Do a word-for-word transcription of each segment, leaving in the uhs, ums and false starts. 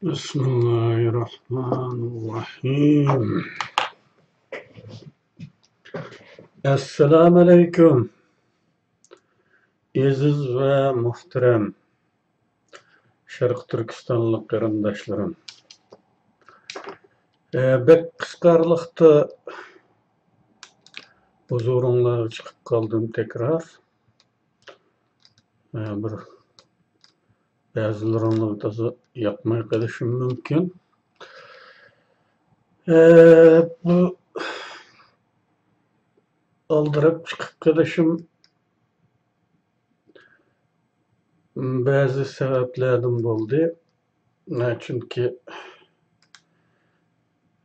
بىسمىللاھىررەھمانىررەھىم. ئەسسالامۇئەلەيكۇم، ئەزىز ۋە مۇھتەرەم شەرقىي تۈركىستانلىق قېرىنداشلىرىم. ئە، بەك قىسقارلىقتا ھۇزۇرۇڭلارغا چىقىپ قالدىم تەكرار. ئە، بىر بەزىلىرىڭلارغا تازا ياقماي قېلىشىم مۇمكىن. ئە، بۇ ئالدىراپ چىقىپ قېلىشىم بەزى سەۋەبلەردىن بولدى. ئە، چۈنكى،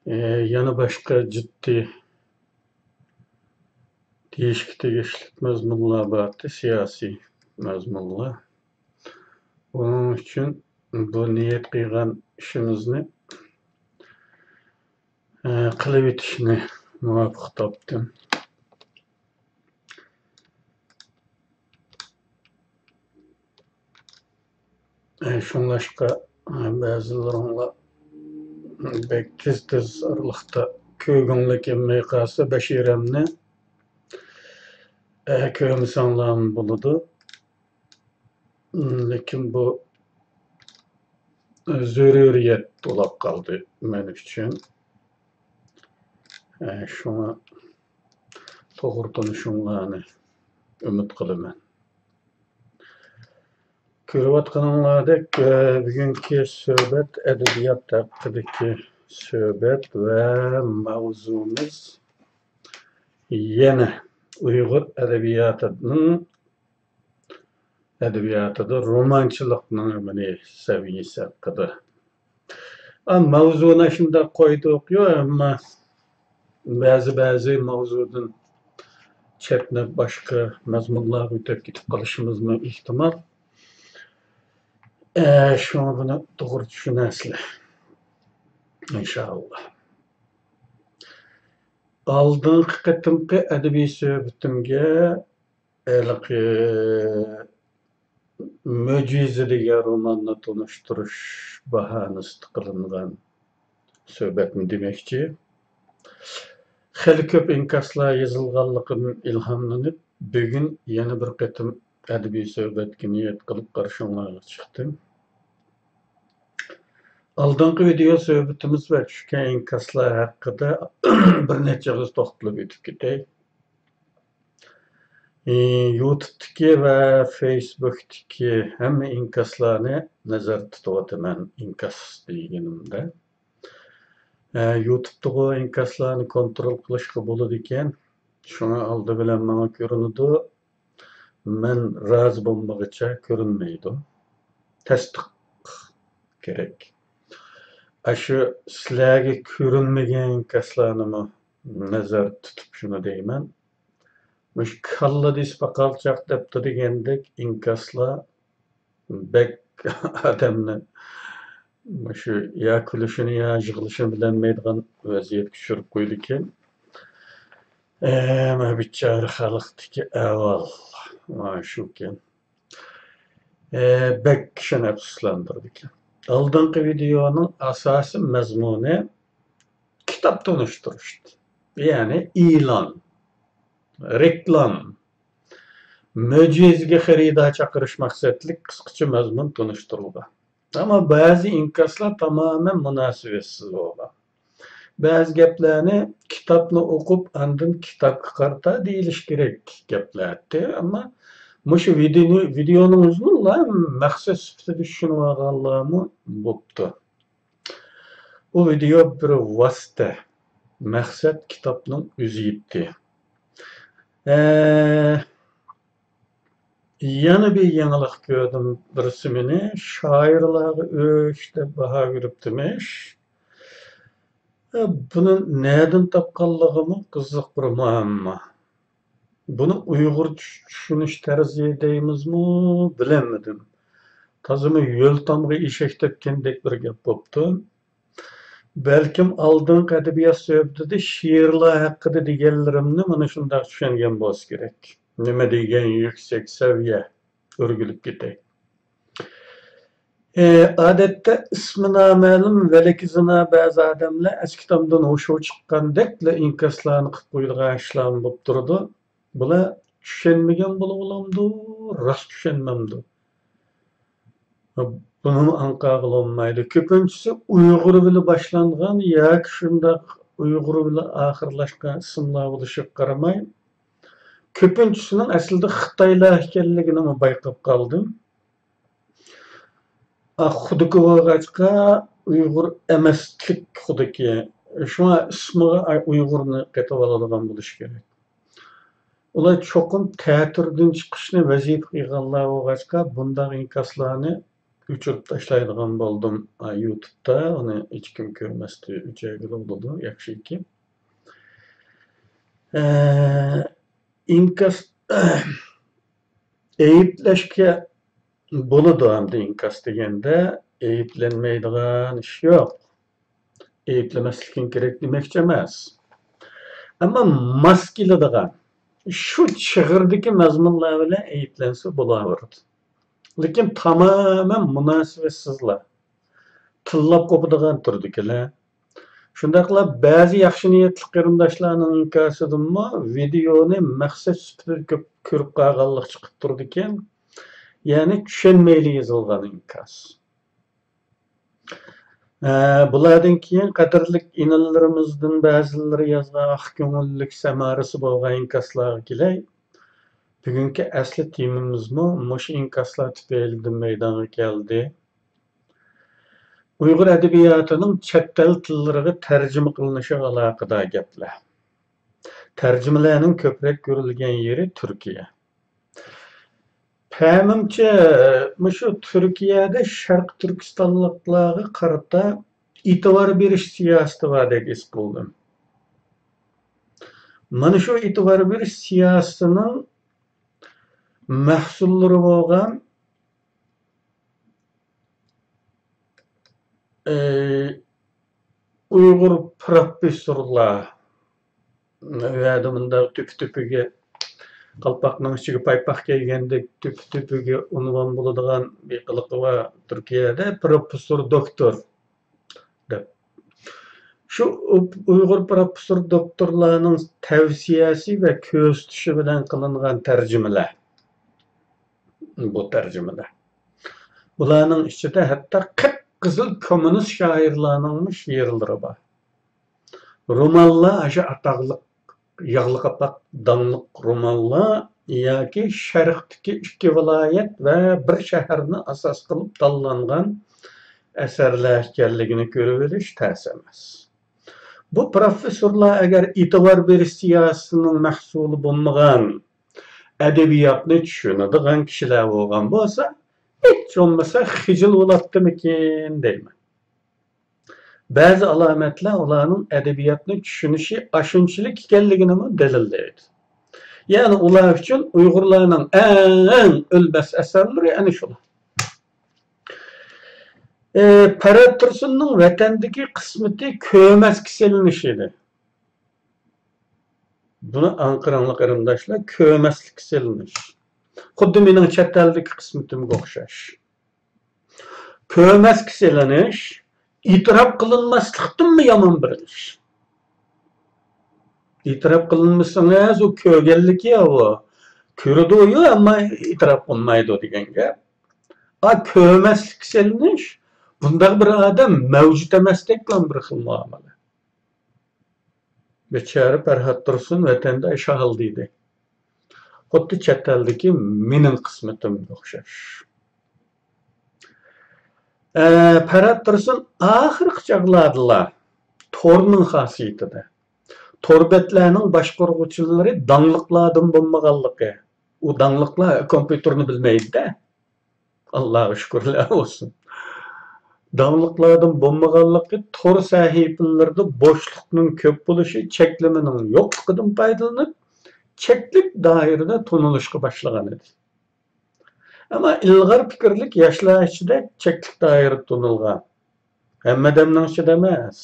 ئە، يەنە باشقا جىددىي دېيىشكە تېگىشلىك مەزمۇنلار بارتى، سىياسىي مەزمۇنلار. ئۇنىڭ ئۈچۈن بۇ نىيەت قىلغان ئىشىمىزنى، ئە، قىلىۋېتىشنى مۇۋاپىق تاپتىم. ئە، شۇڭلاشقا، ئە، بەزىلىرىڭلار بەك تېز-تېز ئارىلىقتا كۆرگۈڭلار كەلمەي قالسا، بەشىرەمنى، ئە، كۆرمىسەڭلارمۇ بولىدۇ. لېكىن بۇ زۆرۈرىيەت بولاپ قالدى مەن ئۈچۈن. ئە، شۇڭا توغرا تونۇشۇڭلارنى ئۈمىد قىلىمەن. كۆرۈۋاتقىنىڭلاردەك، ئە، بۈگۈنكى سۆھبەت ئەدەبىيات ھەققىدىكى سۆھبەت ۋە ماۋزۇمىز يەنە ئۇيغۇر ئەدەبىياتىنىڭ، ئەدەبىياتىدا رومانچىلىقنىڭ مۇنى سەۋىيەسى ھەققىدە. ئا، ماۋزۇنى شۇنداق قويدۇق، يو، ئەمما بەزى، بەزى ماۋزۇدىن چەتنەپ باشقا مەزمۇنلارغا ئۆتۈپ كېتىپ قېلىشىمىزمۇ ئېھتىمال. ئە، شۇڭا بۇنى توغرا چۈشىنەسىلەر، ئىنشائاللا. ئالدىنقى قېتىمقى ئەدەبىي سۆھبىتىمگە ھېلىقى مۆجىزە دېگەن روماننى تونۇشتۇرۇش باھانىسىدە قىلىنغان سۆھبەتنى دېمەكچى. خېلى كۆپ ئىنكاسلار يېزىلغانلىقىدىن ئىلھاملىنىپ، بۈگۈن يەنە بىر قېتىم ئەدەبىي سۆھبەتكە نىيەت قىلىپ قارشىڭلارغا چىقتىم. ئالدىنقى ۋىدېئو سۆھبىتىمىز ۋە چۈشكەن ئىنكاسلار ھەققىدە بىر نەچچە ئېغىز توختىلىپ ئۆتۈپ كېتەي. ئى، يۇتۇبتىكى ۋە فېيسبۇكتىكى ھەممە ئىنكاسلارنى نەزەردە تۇتۇۋاتىمەن، ئىنكاس دېگىنىمدە. ئە، يۇتۇبتىغۇ ئىنكاسلارنى كونترول قىلىشقا بولىدىكەن. شۇڭا ئالدى بىلەن ماڭا كۆرۈنىدۇ. مەن رازى بولمىغۇچە كۆرۈنمەيدۇ. تەستىق كېرەك. ئاشۇ سىلەرگە كۆرۈنمىگەن ئىنكاسلارنىمۇ نەزەردە تۇتۇپ شۇنى دەيمەن. مۇشۇ كاللا دېسە پاقالچاق دەپتۇ دېگەندەك ئىنكاسلار بەك ئادەمنى مۇشۇ يا كۈلۈشىنى، يا يىغلىشىنى بىلەلمەيدىغان ۋەزىيەتكە چۈشۈرۈپ قويىدىكەن. ئە، مانا بىچارە خەلقتىكى ئەھۋال مانا شۇكەن. ئە، بەك كىشىنى ئەپسۇسلاندۇرىدىكەن. ئالدىنقى ۋىدېئونىڭ ئاساسىي مەزمۇنى كىتاب تونۇشتۇرۇش، يەنى ئېلان، رېكلام، مۆجىزىگە خېرىدار چاقىرىش مەقسەتلىك قىسقىچە مەزمۇن تونۇشتۇرۇلغان. ئەمما بەزى ئىنكاسلار تامامەن مۇناسىۋەتسىز بولغان. بەزى گەپلەرنى كىتابنى ئوقۇپ، ئاندىن كىتابقا قارىتا دېيىلىش كېرەك گەپلەر ئىدى. ئەمما مۇشۇ ۋىدېونى، ۋىدېونىڭ ئۆزىنىلا مەقسەت سۈپىتىدە چۈشىنىۋالغانلارمۇ بوپتۇ. بۇ ۋىدېو بىر ۋاسىتە، مەقسەت كىتابنىڭ ئۆزى ئىدى. ئە، يەنە بىر يېڭىلىق كۆردۈم. بىرسى مېنى شائىرلارغا ئۆچ دەپ باھا بېرىپتىمىش. ئە، بۇنى نەدىن تاپقانلىقىمۇ قىزىق بىر مۇئەمما. بۇنى ئۇيغۇر چۈش-، چۈشىنىش تەرزى دەيمىزمۇ، بىلەلمىدىم. تازىمۇ يۆل تامغا ئېشەك تەپكەندەك بىر گەپ بوپتۇ. بەلكىم ئالدىنقى ئەدەبىيات سۆھبىتىدە شېئىرلار ھەققىدە دېگەنلىرىمنى مانا شۇنداق چۈشەنگەن بولسا كېرەك. نېمە دېگەن يۈكسەك سەۋىيە، ئۆرگۈلۈپ كېتەي. ئادەتتە ئىسمى نامەلۇم ۋەلىكى زىنا بەزى ئادەملەر ئەسكى تامدىن ھوشۇ چىققاندەكلا ئىنكاسلارنى قىلىپ قويىدىغان ئىشلارمۇ بولۇپ تۇرىدۇ. بۇلار چۈشەنمىگەن بولۇۋالامدۇ، راست چۈشەنمەمدۇ؟ بۇنىمۇ ئاڭقارغىلى بولمايدۇ. كۆپىنچىسى ئۇيغۇر بىلەن باشلانغان ياكى شۇنداق ئۇيغۇر بىلەن ئاخىرلاشقان ئىسىملار بولۇشىغا قارىماي، كۆپىنچىسىنىڭ ئەسلىدە خىتايلار ئىكەنلىكىنىمۇ بايقاپ قالدىم. ئا، خۇدىكى بولغاچقا ئۇيغۇر ئەمەسلىك خۇدىكى. شۇڭا ئىسمىغا ئاي-، ئۇيغۇرنى قېتىۋالىدىغان بولۇشى كېرەك. ئۇلار چوقۇم تەتۈردىن چىقىشنى ۋەزىپە قىلغانلار بولغاچقا، بۇنداق ئىنكاسلارنى ئۆچۈرۈپ تاشلايدىغان بولدۇم. ئا، يۇتۇبتا ئۇنى ھېچكىم كۆرمەستى، ئۆچۈرگىلى بولىدۇ، ياخشىكى. ئە، ئىنكاس ئەيىبلەشكە بولىدۇ، ئەمدى ئىنكاس دېگەندە ئەيىبلەنمەيدىغان ئىش يوق. ئەيىبلىمەسلىكىڭ كېرەك دېمەكچى ئەمەس. ئەمما ماس كېلىدىغان، شۇ چىغىردىكى مەزمۇنلار بىلەن ئەيىبلەنسە بولاۋېرىدۇ. لېكىن تامامەن مۇناسىۋەتسىزلا، تىللاپ قوپىدىغان تۈردىكىلەر. شۇنداقلا بەزى ياخشى نىيەتلىك قېرىنداشلارنىڭ ئىنكاسىدىنمۇ ۋىدېئونى مەقسەت سۈپىتىدە كۆپ كۆرۈپ قالغانلىق چىقىپ تۇرىدىكەن. يەنى چۈشەنمەيلى يېزىلغان ئىنكاس. ئە، بۇلاردىن كېيىن قەدىرلىك ئىنىلىرىمىزدىن بەزىلىرى يازغان ئاق كۆڭۈللۈك سەمارىسى بولغان ئىنكاسلارغا كېلەي. بۈگۈنكى ئەسلى تېمىمىزمۇ مۇشۇ ئىنكاسلار تۈپەيلىدىن مەيدانغا كەلدى. ئۇيغۇر ئەدەبىياتىنىڭ چەت ئەل تىللىرىغا تەرجىمە قىلىنىشىغا ئالاقىدار گەپلەر. تەرجىمىلەرنىڭ كۆپرەك كۆرۈلگەن يېرى تۈركىيە. پەمىمچە، مۇشۇ تۈركىيەدە شەرقىي تۈركىستانلىقلارغا قارىتا ئېتىبار بېرىش سىياسىتى باردەك ھېس قىلدىم. مانا شۇ ئېتىبار بېرىش سىياسىتىنىڭ مەھسۇللىرى بولغان، ئى، ئۇيغۇر پروفېسسورلار، ئۇ يەردە مۇنداق تۈپە-تۈپىگە، قالپاقنىڭ ئىچىگە پايپاق كىيگەندەك تۈپە-تۈپىگە ئۇنۋان بولىدىغان بىر قىلىقى بار تۈركىيەدە، پروفېسسور دوكتور دەپ. شۇ ئۇيغۇر پروفېسسور دوكتورلارنىڭ تەۋسىيەسى ۋە كۆزىتىشى بىلەن قىلىنغان تەرجىمىلەر. بۇ تەرجىمىلەر. بۇلارنىڭ ئىچىدە ھەتتا قىپقىزىل كوممۇنىست شائىرلارنىڭمۇ شېئىرلىرى بار. رومانلار، ئاشۇ ئاتاقلىق ياغلىق قاپاق داڭلىق رومانلار ياكى شەرقتىكى ئىككى ۋىلايەت ۋە بىر شەھەرنى ئاساس قىلىپ تاللانغان ئەسەرلەر ئىكەنلىكىنى كۆرۈۋېلىش تەس ئەمەس. بۇ پروفېسسورلار ئەگەر ئېتىبار بېرىش سىياسىتىنىڭ مەھسۇلى بولمىغان ئەدەبىياتنى چۈشىنىدىغان كىشىلەر بولغان بولسا، ھېچ بولمىسا خىجىل بولاتتىمىكىن دەيمەن. بەزى ئالامەتلەر ئۇلارنىڭ ئەدەبىياتنى چۈشىنىشى ئاشۇنچىلىك ئىكەنلىكىنىمۇ دەلىللەيدۇ. يەنى ئۇلار ئۈچۈن ئۇيغۇرلارنىڭ ئەڭ ئۆلمەس ئەسەرلىرى ئەنە شۇلار. ئى، پەرھات تۇرسۇننىڭ ۋەتەندىكى قىسمىتى كۆرمەسكە سېلىنىش ئىدى. بۇنى ئاڭقىرىڭلار قېرىنداشلار، كۆرمەسلىككە سېلىنىش. خۇددى مېنىڭ چەت ئەلدىكى قىسمىتىمگە ئوخشاش. كۆرمەسكە سېلىنىش، ئېتىراپ قىلىنماسلىقتىنمۇ يامان بىر ئىش. ئېتىراپ قىلىنمىسىڭىز، ئۇ كۆرگەنلىكى ئۇ. كۆرىدۇ، ئەمما ئېتىراپ قىلمايدۇ دېگەن گەپ. ئا، كۆرمەسلىككە سېلىنىش، بۇنداق بىر ئادەم مەۋجۇت ئەمەستەكلا بىر خىل مۇئامىلە. بىچارە پەرھات تۇرسۇن ۋەتەندە ئاشۇ ھالدا ئىدى. خۇددى چەت ئەلدىكى مېنىڭ قىسمىتىمگە ئوخشاش. ئە، پەرھات تۇرسۇن ئاخىرقى چاغلاردىلا تورنىڭ خاسىيىتىدە، تور بەتلەرنىڭ باشقۇرغۇچىلىرى داڭلىقلاردىن بولمىغانلىقى، ئۇ داڭلىقلار كومپيۇتېرنى بىلمەيدۇ-دە. ئاللاغا شۈكۈرلەر بولسۇن. داڭلىقلاردىن بولمىغانلىقى، تور سەھىپىلىرىدە بوشلۇقنىڭ كۆپ بولۇشى، چەكلىمىنىڭ يوقلۇقىدىن پايدىلىنىپ، چەكلىك دائىرىدە تونۇلۇشقا باشلىغان ئىدى. ئەمما ئىلغار پىكىرلىك ياشلار ئىچىدە چەكلىك دائىرىدە تونۇلغان. ھەممە ئادەمنىڭ ئىچىدە ئەمەس.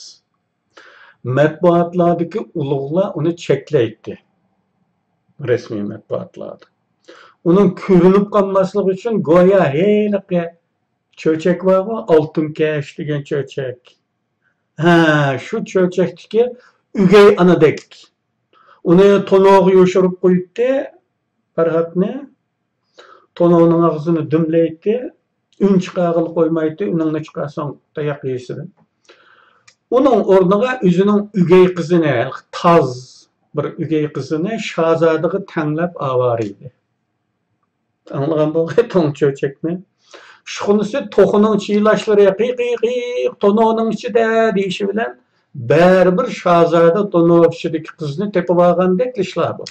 مەتبۇئاتلاردىكى ئۇلۇغلار ئۇنى چەكلەيتتى. رەسمىي مەتبۇئاتلاردا. ئۇنىڭ كۆرۈنۈپ قالماسلىقى ئۈچۈن گويا ھېلىقى چۆچەك بارغۇ، ئالتۇن كەش دېگەن چۆچەك. ھە، شۇ چۆچەكتىكى ئۆگەي ئانىدەك. ئۇنى تونۇرغا يوشۇرۇپ قويۇپتۇ پەرھاتنى. تونۇرنىڭ ئاغزىنى دۈملەيتتى. ئۈن چىقارغىلى قويمايتتى، ئۈنۈڭنى چىقارساڭ تاياق يەيسەن. ئۇنىڭ ئورنىغا ئۆزىنىڭ ئۆگەي قىزىنى، تاز بىر ئۆگەي قىزىنى شاھزادىغا تەڭلەپ ئاۋارە ئىدى. ئاڭلىغان بولغاي توڭ چۆچەكنى. ئىشخانىسى توخۇنىڭ چىلاشلىرى قىق، قىق، قىق، تونۇرنىڭ ئىچىدە دېيىشى بىلەن بەرىبىر شاھزادە تونۇر ئىچىدىكى قىزنى تېپىۋالغاندەك ئىشلار بۇ.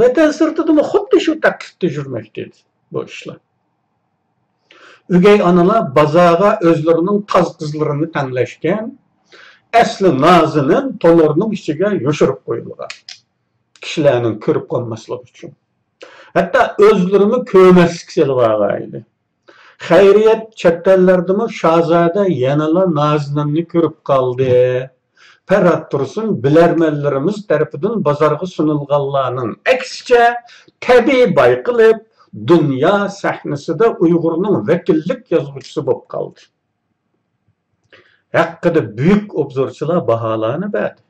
ۋەتەن سىرتىدىمۇ خۇددى شۇ تەكلىپتە يۈرمەكتە ئىدى بۇ ئىشلار. ئۆگەي ئانىلار بازارغا ئۆزلىرىنىڭ تاز قىزلىرىنى تەڭلەشكەن، ئەسلى نازىنىن تونۇرنىڭ ئىچىگە يوشۇرۇپ قويۇلغان. كىشىلەرنىڭ كۆرۈپ قالماسلىقى ئۈچۈن. ھەتتا ئۆزلىرىمۇ كۆرمەسلىك سېلىۋالغان ئىدى. خەيرىيەت چەت ئەللەردىمۇ شاھزادە يەنىلا نازىنىننى كۆرۈپ قالدى. پەرھات تۇرسۇن بىلەرمەنلىرىمىز تەرىپىدىن بازارغا سۇنۇلغانلارنىڭ ئەكسىچە تەبىئىي بايقىلىپ، دۇنيا سەھنىسىدە ئۇيغۇرنىڭ ۋەكىللىك يازغۇچىسى بولۇپ قالدى. ھەققىدە بۈيۈك ئوبزورچىلار باھالارنى بەردى.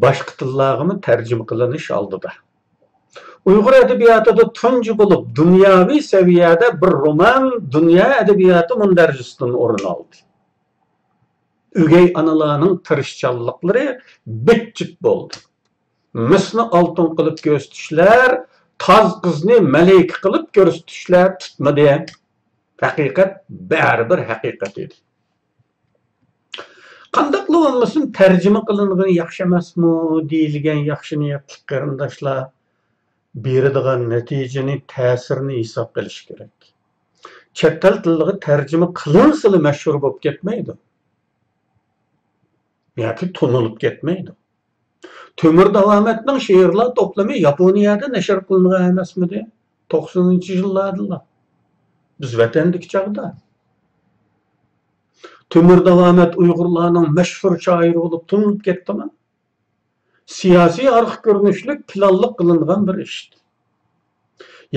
باشقا تىللارغىمۇ تەرجىمە قىلىنىش ئالدىدا. ئۇيغۇر ئەدەبىياتىدا تۇنجى بولۇپ دۇنياۋى سەۋىيەدە بىر رومان دۇنيا ئەدەبىياتى مۇندەرىجىسىدىن ئورۇن ئالدى. ئۆگەي ئانىلارنىڭ تىرىشچانلىقلىرى بىتچىت بولدى. مىسنى ئالتۇن قىلىپ كۆرسىتىشلەر، تاز قىزنى مەلىكە قىلىپ كۆرسىتىشلەر تۇتمىدى. ھەقىقەت بەرىبىر ھەقىقەت ئىدى. قانداقلا بولمىسۇن، تەرجىمە قىلىنغىنى ياخشى ئەمەسمۇ دېيىلگەن ياخشى نىيەتلىك قېرىنداشلار بېرىدىغان نەتىجىنى، تەسىرىنى ھېسابقا ئېلىش كېرەك. چەت ئەل تىلىغا تەرجىمە قىلىنسىلا مەشھۇر بولۇپ كەتمەيدۇ ياكى تونۇلۇپ كەتمەيدۇ. تۆمۈر داۋامەتنىڭ شېئىرلار توپلىمى ياپونىيەدە نەشر قىلىنغان ئەمەسمىدى؟ توقسىنىنچى يىللاردىلا. بىز ۋەتەندىكى چاغدا. تۆمۈر داۋامەت ئۇيغۇرلارنىڭ مەشھۇر شائىرى بولۇپ تونۇلۇپ كەتتىما؟ سىياسىي ئارقا كۆرۈنۈشلۈك پىلانلىق قىلىنغان بىر ئىش.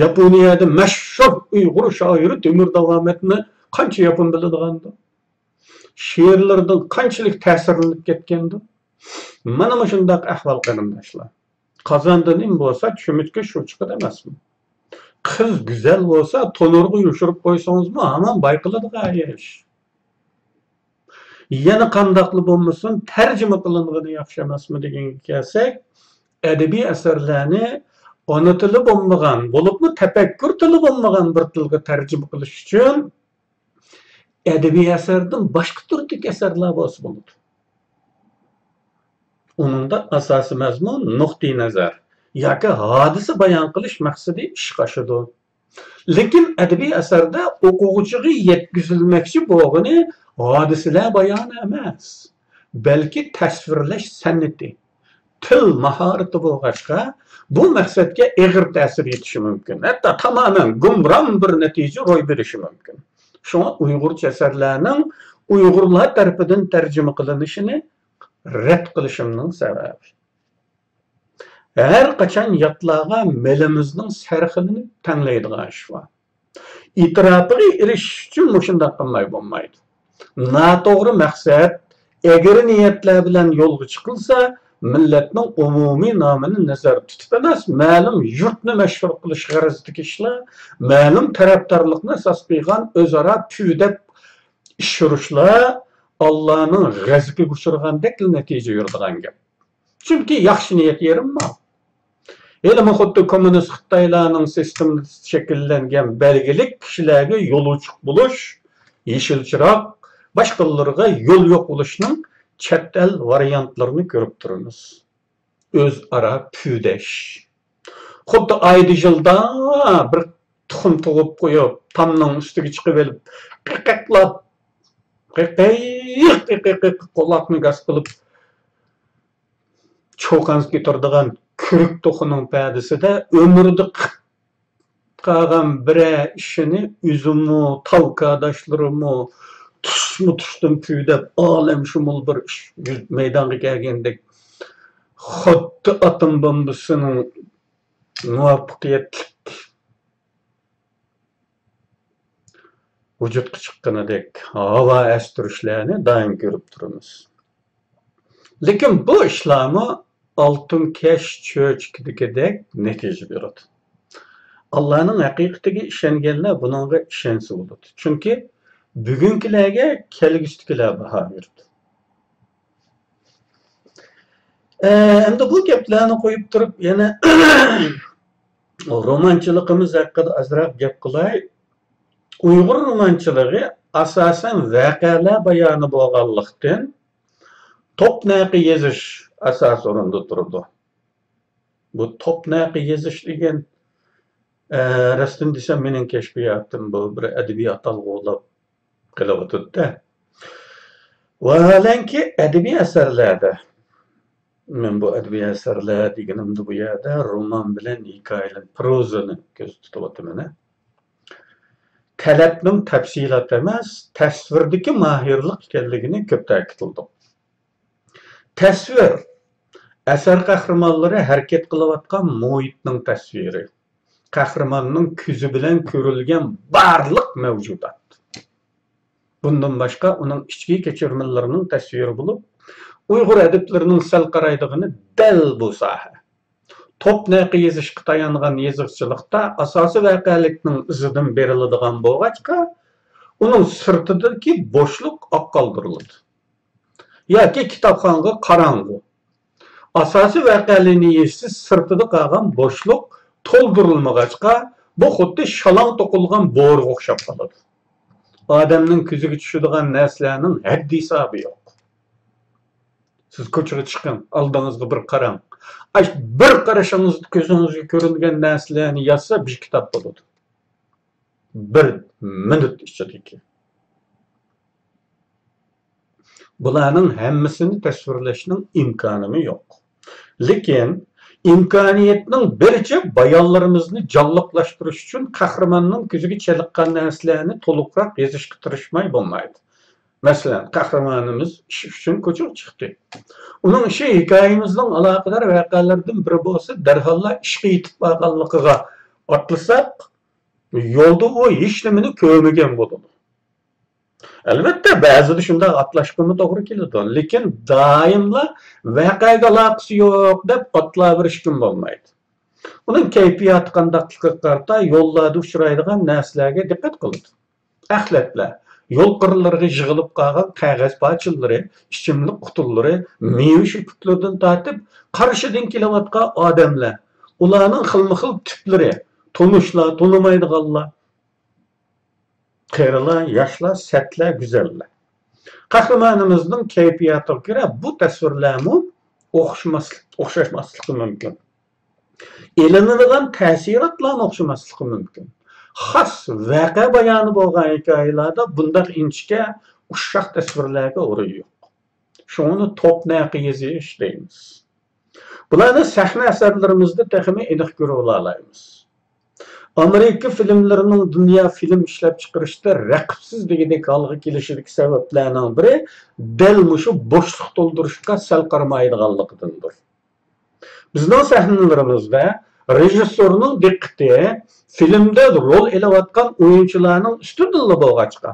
ياپونىيەدە مەشھۇر ئۇيغۇر شائىرى تۆمۈر داۋامەتنى قانچە ياپون بىلىدىغاندۇ؟ شېئىرلىرىدىن قانچىلىك تەسىرلىنىپ كەتكەندۇ؟ مانا مۇشۇنداق ئەھۋال قېرىنداشلار. قازاندا نېمە بولسا چۆمۈچكە شۇ چىقىدۇ ئەمەسمۇ؟ قىز گۈزەل بولسا تونۇرغا يوشۇرۇپ قويسىڭىزمۇ ھامان بايقىلىدىغان ئىش. يەنە قانداقلا بولمىسۇن، تەرجىمە قىلىنغىنى ياخشى ئەمەسمۇ دېگەنگە كەلسەك، ئەدەبىي ئەسەرلەرنى ئانا تىلى بولمىغان، بولۇپمۇ تەپەككۇر تىلى بولمىغان بىر تىلغا تەرجىمە قىلىش ئۈچۈن ئەدەبىي ئەسەردىن باشقا تۈردىكى ئەسەرلەر بولسا بولىدۇ. ئۇنىڭدا ئاساسىي مەزمۇن، نۇقتىئىنەزەر ياكى ھادىسە بايان قىلىش مەقسىتى ئىشقا ئاشىدۇ. لېكىن ئەدەبىي ئەسەردە ئوقۇغۇچىغا يەتكۈزۈلمەكچى بولغىنى ھادىسىلەر بايانى ئەمەس، بەلكى تەسۋىرلەش سەنئىتى، تىل ماھارىتى بولغاچقا، بۇ مەقسەتكە ئېغىر تەسىر يېتىشى مۇمكىن، ھەتتا تامامەن گۇمران بىر نەتىجە روي بېرىشى مۇمكىن. شۇڭا ئۇيغۇرچە ئەسەرلەرنىڭ ئۇيغۇرلار تەرىپىدىن تەرجىمە قىلىنىشىنى رەت قىلىشىمنىڭ سەۋەبى، ھەر قاچان ياتلارغا مېلىمىزنىڭ سەرخىلىنى تەڭلەيدىغان ئىش بار. ئېتىراپىغا ئېرىشىش ئۈچۈن مۇشۇنداق قىلماي بولمايدۇ. ناتوغرا مەقسەت، ئەگرى نىيەتلەر بىلەن يولغا چىقىلسا، مىللەتنىڭ ئومۇمىي نامىنى نەزەردە تۇتۇپ ئەمەس، مەلۇم يۇرتنى مەشھۇر قىلىش غەرىزىدىكى ئىشلار، مەلۇم تەرەپدارلىقنى ئاساس قىلغان ئۆزئارا پۈۋدەپ ئىش يۈرۈشلەر ئاللانىڭ غەزىپىگە ئۇچرىغاندەكلا نەتىجە يۈرىدىغان گەپ. چۈنكى ياخشى نىيەت يېرىم مال. ھېلىمۇ خۇددى كوممۇنىست خىتايلارنىڭ سىستېمىسىدا شەكىللەنگەن بەلگىلىك كىشىلەرگە يول ئوچۇق بولۇش، يېشىل چىراغ، باشقىلىرىغا يول يوق بولۇشنىڭ چەت ئەل ۋارىيانتلىرىنى كۆرۈپ تۇرىمىز. ئۆزئارا پۈۋدەش. خۇددى ئايدا يىلدا بىر تۇخۇم تۇغۇپ قويۇپ، تامنىڭ ئۈستىگە چىقىۋېلىپ، قىقىقلاپ، قىقىق، قىقىق، قىقىق، قۇلاقنى گاس قىلىپ، چۇقان كۆتۈرىدىغان كۆرۈك توخۇنىڭ پەدىسىدە ئۆمرىدە قىلىپ قالغان بىرەر ئىشىنى ئۆزىمۇ، تاۋ كارداشلىرىمۇ، تۇشمۇ تۇشتىن پۈۋدەپ، ئالەمشۇمۇل بىر ئىش يۈز-، مەيدانغا كەلگەندەك، خۇددى ئاتوم بومبىسىنىڭ مۇۋەپپەقىيەتلىك ۋۇجۇدقا چىققىنىدەك ھاۋا ئەستۈرۈشلەرنى دائىم كۆرۈپ تۇرىمىز. لېكىن بۇ ئىشلارمۇ ئالتۇن كەش چۆچىكىدىكىدەك نەتىجە بېرىدۇ. ئاللانىڭ ھەقىقىتىگە ئىشەنگەنلەر بۇنىڭغا ئىشەنسە بولىدۇ. چۈنكى بۈگۈنكىلەرگە كەلگۈسىدىكىلەر باھا بېرىدۇ. ئە، ئەمدى بۇ گەپلەرنى قويۇپ تۇرۇپ، يەنە رومانچىلىقىمىز ھەققىدە ئازراق گەپ قىلاي. ئۇيغۇر رومانچىلىقى ئاساسەن ۋەقەلەر بايانى بولغانلىقتىن، توپنەقە يېزىش ئاساسىي ئورۇندا تۇرىدۇ. بۇ توپنەقە يېزىش دېگەن، ئە، راستىنى دېسەم، مېنىڭ كەشپىياتىم بۇ بىر ئەدەبىي ئاتالغۇ بولۇپ قېلىۋاتىدۇ-دە. ۋاھالەنكى، ئەدەبىي ئەسەرلەردە، مەن بۇ ئەدەبىي ئەسەرلەر دېگىنىمدە بۇ يەردە رومان بىلەن ھېكايىلەر، پروزىنى كۆزدە تۇتۇۋاتىمەن. تەلەپنىڭ تەپسىلات ئەمەس، تەسۋىردىكى ماھىرلىق ئىكەنلىكىنى كۆپ تەكىتلىدۇق. تەسۋىر، ئەسەر قەھرىمانلىرى ھەرىكەت قىلىۋاتقان مۇھىتنىڭ تەسۋىرى. قەھرىماننىڭ كۆزى بىلەن كۆرۈلگەن بارلىق مەۋجۇدات. بۇندىن باشقا ئۇنىڭ ئىچكى كەچۈرمىلىرىنىڭ تەسۋىرى بولۇپ، ئۇيغۇر ئەدىبلىرىنىڭ سەل قارايدىغىنى دەل بۇ ساھە. توپنەقە يېزىشقا تايانغان يېزىقچىلىقتا ئاساسىي ۋەقەلىكنىڭ ئىزىدىن بېرىلىدىغان بولغاچقا، ئۇنىڭ سىرتىدىكى بوشلۇق ئاق قالدۇرۇلىدۇ. ياكى كىتابخانىغا قاراڭغۇ. ئاساسىي ۋەقەلىرىنى يېزىش سىرتىدا قالغان بوشلۇق تولدۇرۇلمىغاچقا، بۇ خۇددى شالاڭ توقۇلغان بورىغا ئوخشاپ قالىدۇ. ئادەمنىڭ كۆزىگە چۈشىدىغان نەرسىلەرنىڭ ھەددى-ھېسابى يوق. سىز كوچىغا چىقىڭ، ئالدىڭىزغا بىر قاراڭ. ئاش بىر قارىشىڭىزدا كۆزىڭىزگە كۆرۈنگەن نەرسىلەرنى يازسا، بىر كىتاب بولىدۇ. بىر مىنۇت ئىچىدىكى. بۇلارنىڭ ھەممىسىنى تەسۋىرلەشنىڭ ئىمكانىمۇ يوق. لېكىن ئىمكانىيەتنىڭ بىرىچە بايانلىرىمىزنى جانلىقلاشتۇرۇش ئۈچۈن قەھرىماننىڭ كۆزىگە چېلىققان نەرسىلەرنى تولۇقراق يېزىشقا تىرىشماي بولمايدۇ. مەسىلەن، قەھرىمانىمىز ئىش ئۈچۈن كوچىغا چىقتى. ئۇنىڭ ئىشى ھېكايىمىزنىڭ ئالاقىدار ۋەقەلىرىدىن بىرى بولسا، دەرھاللا ئىشقا يېتىپ بارغانلىقىغا ئاتلىساق، يولدا ئۇ ھېچنېمىنى كۆرمىگەن بولىدۇ. ئەلۋەتتە، بەزىدە شۇنداق ئاتلاشقىمۇ توغرا كېلىدۇ، لېكىن دائىملا ۋەقەگە ئالاقىسى يوق دەپ ئاتلاۋېرىشكىمۇ بولمايدۇ. ئۇنىڭ كەيپىياتى قانداقلىقىغا قارىتا يوللاردا ئۇچرايدىغان نەرسىلەرگە دىققەت قىلىدۇ. ئەخلەتلەر، يول قىرلىرىغا يىغىلىپ قالغان قەغەز پارچىلىرى، ئىچىملىك قۇتىلىرى، مېۋە شۆپۈكلىرىدىن تارتىپ، قارشىدىن كېلىۋاتقان ئادەملەر، ئۇلارنىڭ خىلمۇ خىل تىپلىرى، تونۇشلار، تونۇمايدىغانلار، قېرىلار، ياشلار، سەتلەر، گۈزەللەر. قەھرىمانىمىزنىڭ كەيپىياتىغا كۆرە بۇ تەسۋىرلەرمۇ ئوخشىماسلىق، ئوخشاشماسلىقى مۇمكىن. ئېلىنىدىغان تەسىراتلارمۇ ئوخشىماسلىقى مۇمكىن. خاس ۋەقە بايانى بولغان ھېكايىلەردە بۇنداق ئىنچىكە، ئۇششاق تەسۋىرلەرگە ئورۇن يوق. شۇڭا ئۇنى توپنەقە يېزىش دەيمىز. بۇلارنى سەھنە ئەسەرلىرىمىزدە تېخىمۇ ئېنىق كۆرۈۋالالايمىز. ئامېرىكا فىلىملىرىنىڭ دۇنيا فىلىم ئىشلەپچىقىرىشتا رەقىبسىز دېگۈدەك ھالغا كېلىشىدىكى سەۋەبلەرنىڭ بىرى دەل مۇشۇ بوشلۇق تولدۇرۇشقا سەل قارىمايدىغانلىقىدىندۇر. بىزنىڭ سەھنىلىرىمىزدە رېژىسسورنىڭ دىققىتى فىلىمدە رول ئېلىۋاتقان ئويۇنچۇلارنىڭ ئۈستىدىلا بولغاچقا،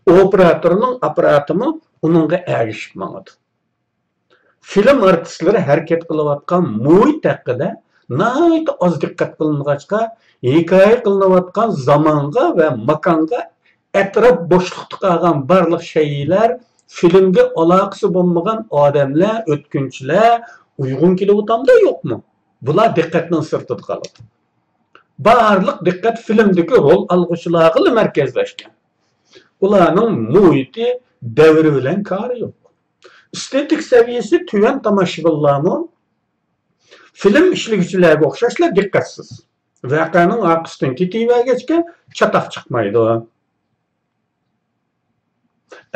ئوپېراتورنىڭ ئاپپاراتىمۇ ئۇنىڭغا ئەگىشىپ ماڭىدۇ. فىلىم ئارتىسلىرى ھەرىكەت قىلىۋاتقان مۇھىت ھەققىدە ناھايىتى ئاز دىققەت قىلىنغاچقا، ھېكايە قىلىنىۋاتقان زامانغا ۋە ماكانغا ئەتراپ بوشلۇقتا قالغان بارلىق شەيئىلەر، فىلىمگە ئالاقىسى بولمىغان ئادەملەر، ئۆتكۈنچىلەر ئۇيغۇن كېلىۋاتامدۇ يوقمۇ؟ بۇلار دىققەتنىڭ سىرتىدا قالىدۇ. بارلىق دىققەت فىلىمدىكى رول ئالغۇچىلارغىلا مەركەزلەشكەن. ئۇلارنىڭ مۇھىتى، دەۋرى بىلەن كارى يوق. ئېستېتىك سەۋىيەسى تۆۋەن تاماشىبىنلارمۇ فىلىم ئىشلىگۈچىلەرگە ئوخشاشلا دىققەتسىز. ۋەقەنىڭ ئارقىسىدىن كېتىۋەرگەچكە چاتاق چىقمايدۇ.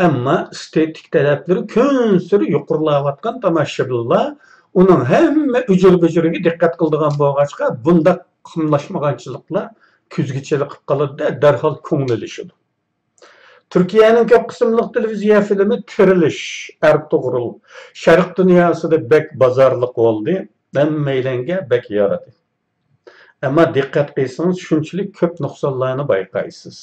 ئەمما ئېستېتىك تەلەپلىرى كۈنسېرى يۇقىرىلاۋاتقان تاماشىبىنلار ئۇنىڭ ھەممە ئۈجۈر-بۈجۈرىگە دىققەت قىلىدىغان بولغاچقا، بۇنداق قۇملاشمىغانچىلىقلار كۆزگە چېلىقىپ قالىدۇ-دە، دەرھال كۆڭلى ئېلىشىدۇ. تۈركىيەنىڭ كۆپ قىسىملىق تېلېۋىزىيە فىلىمى تىرىلىش، ئەرتۇغرۇل، شەرق دۇنياسىدا بەك بازارلىق بولدى، ھەممەيلەنگە بەك يارىدى. ئەمما دىققەت قىلسىڭىز، شۇنچىلىك كۆپ نۇقسانلارنى بايقايسىز.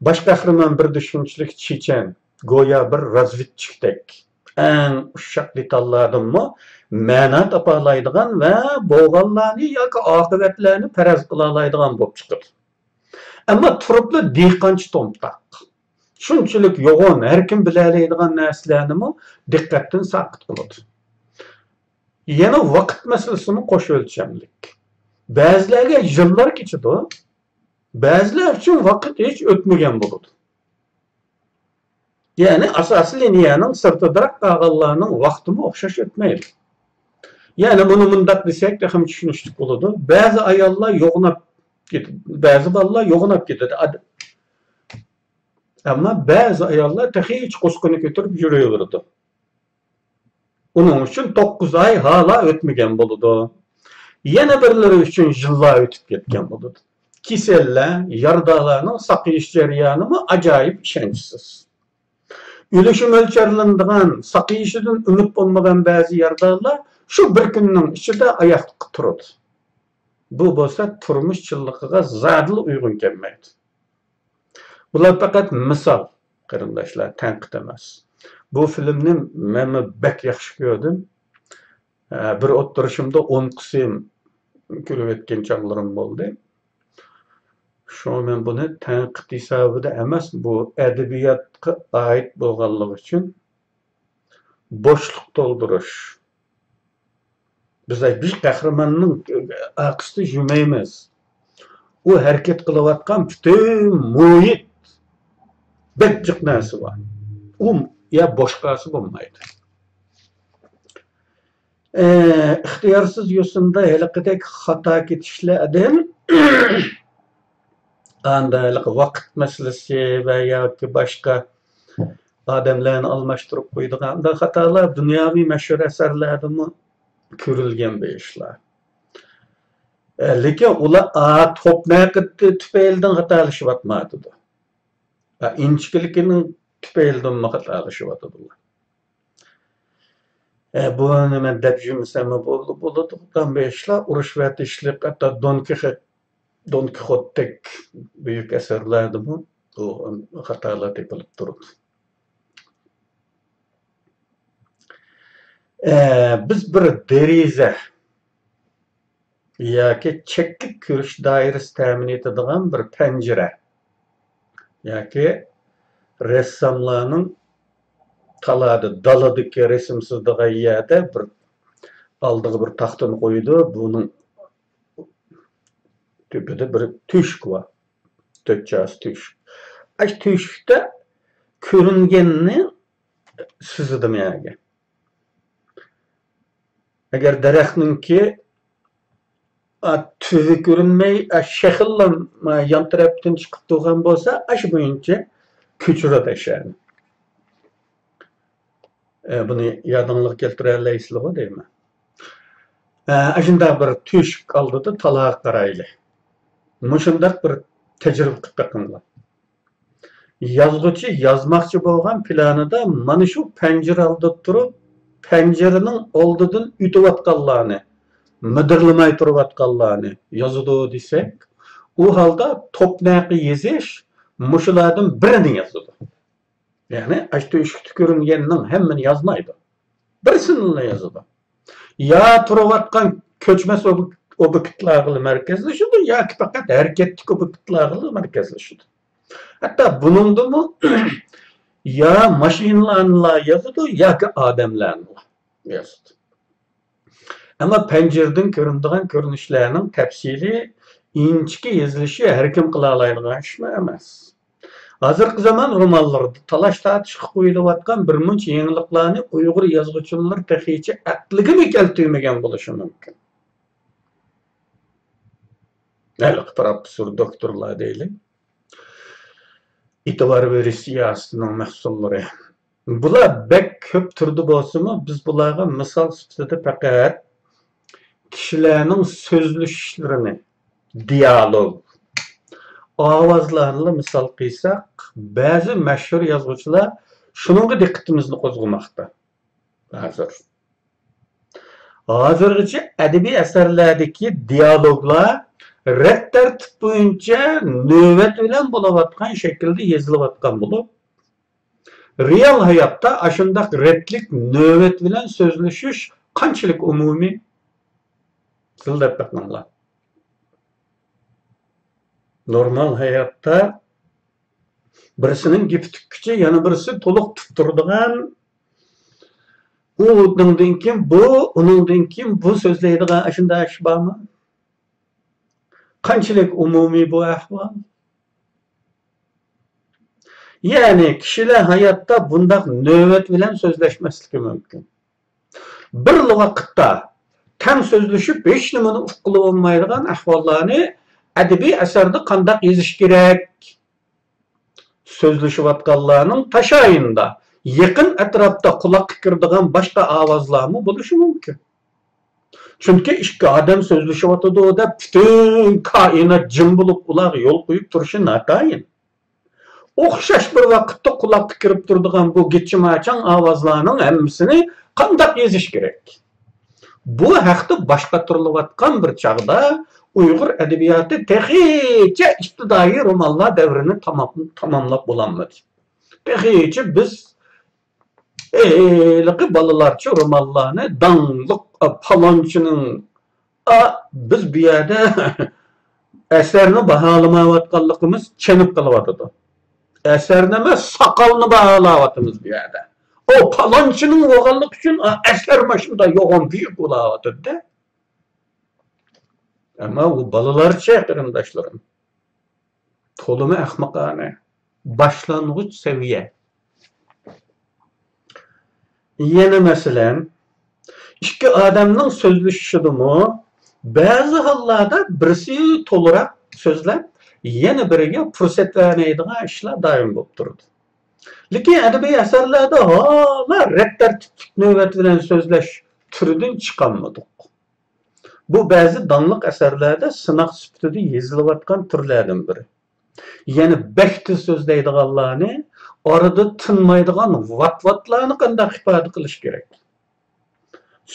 باش قەھرىمان بىردە شۇنچىلىك چېچەن، گويا بىر رازۋېدچىكتەك، ئەڭ ئۇششاق دېتاللاردىنمۇ مەنا تاپالايدىغان ۋە بولغانلارنى ياكى ئاقىۋەتلەرنى پەرەز قىلالايدىغان بولۇپ چىقىدۇ. ئەمما تۇرۇپلا دېھقانچە تومتاق. شۇنچىلىك يوغان، ھەركىم بىلەلەيدىغان نەرسىلەرنىمۇ دىققەتتىن ساقىت قىلىدۇ. يەنە ۋاقىت مەسىلىسىمۇ قوش ئۆلچەملىك. بەزىلەرگە يىللار كېچىدۇ، بەزىلەر ئۈچۈن ۋاقىت ھېچ ئۆتمىگەن بولىدۇ. يەنى ئاساسىي لىنىيەنىڭ سىرتىدىراق قالغانلارنىڭ ۋاقتىمۇ ئوخشاش ئۆتمەيدۇ. يەنى بۇنى مۇنداق دېسەك تېخىمۇ چۈشىنىشلىك بولىدۇ. بەزى ئاياللار يوغىناپ كېتىدۇ، بەزى بالىلار يوغىناپ كېتىدۇ. ئەمما بەزى ئاياللار تېخىچە قۇسقىنى كۆتۈرۈپ يۈرۈۋېرىدۇ. ئۇنىڭ ئۈچۈن توققۇز ئاي ھالا ئۆتمىگەن بولىدۇ. يەنە بىرلىرى ئۈچۈن يىللار ئۆتۈپ كەتكەن بولىدۇ. كېسەللەر، يارىدارلارنىڭ ساقىيىش جەريانىمۇ ئاجايىپ ئىشەنچسىز. ئۆلۈشى مۆلچەرلىنىدىغان، ساقىيىشىدىن ئۈمىد بولمىغان بەزى يارىدارلار شۇ بىر كۈننىڭ ئىچىدە ئاياققا تۇرىدۇ. بۇ بولسا تۇرمۇش چىنلىقىغا زادىلا ئۇيغۇن كەلمەيدۇ. بۇلار پەقەت مىسال، قېرىنداشلار، تەنقىد ئەمەس. بۇ فىلىمنى مەنمۇ بەك ياخشى كۆردۈم. ئە، بىر ئولتۇرۇشۇمدا ئون قىسىم كۆرۈۋەتكەن چاغلىرىم بولدى. شۇڭا مەن بۇنى تەنقىد ھېسابىدا ئەمەس، بۇ ئەدەبىياتقا ئائىت بولغانلىقى ئۈچۈن بوشلۇق تولدۇرۇش. بىز بىر قەھرىماننىڭ ئارقىسىدا يۈرمەيمىز. ئۇ ھەرىكەت قىلىۋاتقان پۈتۈن مۇھىت بەك جىق نەرسە بار. ئۇ يا بوش قالسا بولمايدۇ. ئە، ئىختىيارسىز يوسۇندا ھېلىقىدەك خاتا كېتىشلەردىن ئاندا ھېلىقى ۋاقىت مەسىلىسى ۋە ياكى باشقا ئادەملەرنى ئالماشتۇرۇپ قويىدىغان ئانداق خاتالار دۇنياۋى مەشھۇر ئەسەرلەردىمۇ كۆرۈلگەن بۇ ئىشلار. ئە، لېكىن ئۇلار، ئا، توپ نەقىدى تۈپەيلىدىن خاتالىشىۋاتمايدۇ. ئا، ئىنچىكىلىكىنىڭ تۈپەيلىدىنمۇ خاتالىشىۋاتىدۇ. ئە، بۇنى مەن دەپ يۈرمىسەممۇ بولىدۇ، بولىدىغان بۇ ئىشلار. ئۇرۇش ۋە تىنچلىق، ھەتتا دون كىخوت، دون كىخوتتەك بۈيۈك ئەسەرلەردىمۇ بۇ خاتالار تېپىلىپ تۇرىدۇ. ئە، بىز بىر دېرىزە ياكى چەكلىك كۆرۈش دائىرىسى تەمىن ئېتىدىغان بىر پەنجىرە ياكى رەسساملارنىڭ تالادا، دالىدىكى رەسىم سىزىدىغان يەردە بىر ئالدىغا بىر تاختىنى قويىدۇ. بۇنىڭ تۈپىدە بىر تۆشۈك بار. تۆت چاسا تۆشۈك. ئاشۇ تۆشۈكتە كۆرۈنگەننى سىزىدۇ مەيەرگە. ئەگەر دەرەخنىڭكى، ئا، تۈۋى كۆرۈنمەي، ئا، شېخىللا، ئا، يان تەرەپتىن چىقىپ تۇرغان بولسا، ئاشۇ بويىچە كۆچۈرىدۇ ئەشيانى. ئە، بۇنى يادىڭلارغا كەلتۈرەلەيسىلەرغۇ دەيمەن. ئە، ئاشۇنداق بىر تۆشۈك ئالدىدا تالاغا قارايلى. مۇشۇنداق بىر تەجرىبە قىلىپ بېقىڭلار. يازغۇچى يازماقچى بولغان پىلانىدا مانا شۇ پەنجىرە ئالدىدا تۇرۇپ، پەنجىرىنىڭ ئالدىدىن ئۆتۈۋاتقانلارنى، مىدىرلىماي تۇرۇۋاتقانلارنى يازىدۇ دېسەك، ئۇ ھالدا توپنەقە يېزىش مۇشۇلاردىن بىرىنى يازىدۇ. يەنى ئاشۇ تۆشۈكتە كۆرۈنگەننىڭ ھەممىنى يازمايدۇ. بىرسىنىلا يازىدۇ. يا تۇرۇۋاتقان كۆچمەس ئوب-، ئوبيېكتلارغىلا مەركەزلىشىدۇ، ياكى پەقەت ھەرىكەتتىكى ئوبيېكتلارغىلا مەركەزلىشىدۇ. ھەتتا بۇنىڭدىمۇ يا ماشىنىلارنىلا يازىدۇ، ياكى ئادەملەرنىلا يازىدۇ. ئەمما پەنجىرىدىن كۆرۈنىدىغان كۆرۈنۈشلەرنىڭ تەپسىلىي، ئىنچىكە يېزىلىشى ھەركىم قىلالايدىغان ئىشمۇ ئەمەس. ھازىرقى زامان رومانلىرىدا تالاش-تارتىشقا قويۇلۇۋاتقان بىر مۇنچە يېڭىلىقلارنى ئۇيغۇر يازغۇچىلىرى تېخىچە ئەقلىگىمۇ كەلتۈرمىگەن بولۇشى مۇمكىن. ھېلىقى پروفېسسور، دوكتورلار دەيلى. ئېتىبار بېرىش سىياسىتىنىڭ مەھسۇللىرى. بۇلار بەك كۆپ تۈردە بولسىمۇ، بىز بۇلارغا مىسال سۈپىتىدە پەقەت كىشىلەرنىڭ سۆزلىشىشلىرىنى، دىيالوگ، ئاۋازلارنىلا مىسال قىلساق، بەزى مەشھۇر يازغۇچىلار شۇنىڭغا دىققىتىمىزنى قوزغىماقتا. ھازىر. ھازىرغىچە ئەدەبىي ئەسەرلەردىكى دىيالوگلار رەت تەرتىپ بويىچە نۆۋەت بىلەن بولۇۋاتقان شەكىلدە يېزىلىۋاتقان بولۇپ، رېئال ھاياتتا ئاشۇنداق رەتلىك نۆۋەت بىلەن سۆزلىشىش قانچىلىك ئومۇمىي؟ سىلەر دەپ بېقىڭلار. نورمال ھاياتتا بىرسىنىڭ گېپى تۈگىگۈچە يەنە بىرسى تولۇق تۇتتۇرىدىغان، ئۇنىڭدىن كېيىن بۇ، ئۇنىڭدىن كېيىن بۇ سۆزلەيدىغان ئاشۇنداق ئىش بارمۇ؟ قانچىلىك ئومۇمىي بۇ ئەھۋال؟ يەنى كىشىلەر ھاياتتا بۇنداق نۆۋەت بىلەن سۆزلەشمەسلىكى مۇمكىن. بىرلا ۋاقىتتا تەڭ سۆزلىشىپ، ھېچنېمىنى ئۇققىلى بولمايدىغان ئەھۋاللارنى ئەدەبىي ئەسەردە قانداق يېزىش كېرەك؟ سۆزلىشىۋاتقانلارنىڭ تاشايىندا، يېقىن ئەتراپتا قۇلاققا كىرىدىغان باشقا ئاۋازلارمۇ بولۇشى مۇمكىن. چۈنكى ئىككى ئادەم سۆزلىشىۋاتىدۇ دەپ پۈتۈن كائىنات جىم بولۇپ ئۇلارغا يول قويۇپ تۇرۇشى ناتايىن. ئوخشاش بىر ۋاقىتتا قۇلاققا كىرىپ تۇرىدىغان بۇ گىچىماچاڭ ئاۋازلارنىڭ ھەممىسىنى قانداق يېزىش كېرەك؟ بۇ ھەقتە باش قاتۇرۇلۇۋاتقان بىر چاغدا ئۇيغۇر ئەدەبىياتى تېخىچە ئىپتىدائىي رومانلار دەۋرىنى تامام-، تاماملاپ بولالمىدى. تېخىچە بىز ھېلىقى بالىلارچە رومانلارنى داڭلىق، ئا، پالانچىنىڭ، ئا، بىز بۇ يەردە ئەسەرنى باھالىمايۋاتقانلىقىمىز چېنىپ قېلىۋاتىدۇ. ئەسەرنى ئەمەس، ساقالنى باھالاۋاتىمىز بۇ يەردە. ئۇ پالانچىنىڭ بولغانلىقى ئۈچۈن، ئا، ئەسەر مانا شۇنداق يوغان بۈيۈك بولاۋاتىدۇ-دە. ئەمما ئۇ بالىلارچە، قېرىنداشلىرىم. تولىمۇ ئەخمىقانە، باشلانغۇچ سەۋىيە. يەنە مەسىلەن، ئىككى ئادەمنىڭ سۆزلىشىشىدىمۇ بەزى ھاللاردا بىرسى تولىراق سۆزلەپ، يەنە بىرىگە پۇرسەت بەرمەيدىغان ئىشلار دائىم بولۇپ تۇرىدۇ. لېكىن ئەدەبىي ئەسەرلەردە ھالا رەت تەرتىپلىك نۆۋەت بىلەن سۆزلەش تۈرىدىن چىقالمىدۇق. بۇ بەزى داڭلىق ئەسەرلەردە سىناق سۈپىتىدە يېزىلىۋاتقان تۈرلەردىن بىرى. يەنە بەك تېز سۆزلەيدىغانلارنى، ئارىدا تىنمايدىغان ۋات-ۋاتلارنى قانداق ئىپادە قىلىش كېرەك؟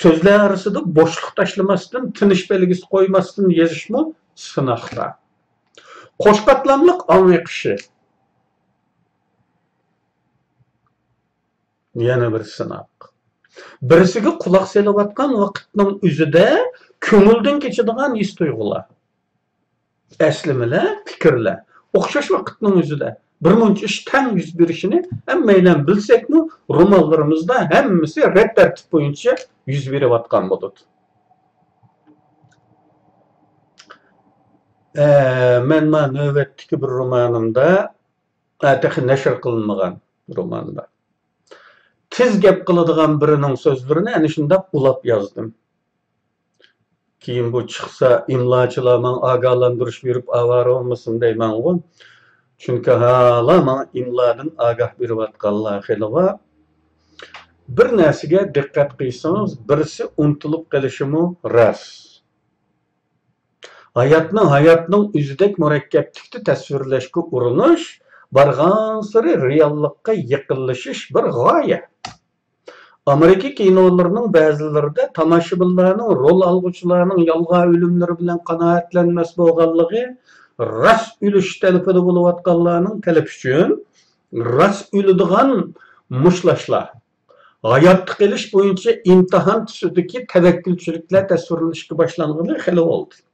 سۆزلەر ئارىسىدا بوشلۇق تاشلىماستىن، تىنىش بەلگىسى قويماستىن يېزىشمۇ سىناقتا. قوش قاتلاملىق ئاڭ ئېقىشى. يەنە بىر سىناق. بىرسىگە قۇلاق سېلىۋاتقان ۋاقىتنىڭ ئۆزىدە كۆڭۈلدىن كېچىدىغان ھېس-تۇيغۇلار، ئەسلىمىلەر، پىكىرلەر ئوخشاش ۋاقىتنىڭ ئۆزىدە بىرمۇنچە ئىش تەڭ يۈز بېرىشىنى ھەممەيلەن بىلسەكمۇ، رومانلىرىمىزدا ھەممىسى رەت تەرتىپ بويىچە يۈز بېرىۋاتقان بولىدۇ. ئە، مەن ما نۆۋەتتىكى بىر رومانىمدا، ئە، تېخى نەشر قىلىنمىغان روماندا، تېز گەپ قىلىدىغان بىرىنىڭ سۆزلىرىنى ئەنە شۇنداق ئۇلاپ يازدىم. كېيىن بۇ چىقسا، ئىملاچىلار ماڭا ئاگاھلاندۇرۇش بېرىپ ئاۋارە بولمىسۇن دەيمەنغۇ. چۈنكى ھالا ماڭا ئىملادىن ئاگاھ بېرىۋاتقانلار خېلى بار. بىر نەرسىگە دىققەت قىلسىڭىز، بىرسى ئۇنتۇلۇپ قېلىشىمۇ راست. ھاياتنى ھاياتنىڭ ئۆزىدەك مۇرەككەپلىكتە تەسۋىرلەشكە ئۇرۇنۇش بارغانسېرى رېئاللىققا يېقىنلىشىش بىر غايە. ئامېرىكا كىنولىرىنىڭ بەزىلىرىدە تاماشىبىنلارنىڭ رول ئالغۇچىلارنىڭ يالغان ئۆلۈملىرى بىلەن قانائەتلەنمەس بولغانلىقى، راست ئۆلۈش تەلىپىدە بولۇۋاتقانلارنىڭ تەلىپى ئۈچۈن راست ئۆلىدىغان مۇشتلاشلار، ھاياتتا قېلىش بويىچە ئىمتىھان تۈسىدىكى تەۋەككۈلچىلىكلەر تەسۋىرلىنىشكە باشلانغىلى خېلى بولدى.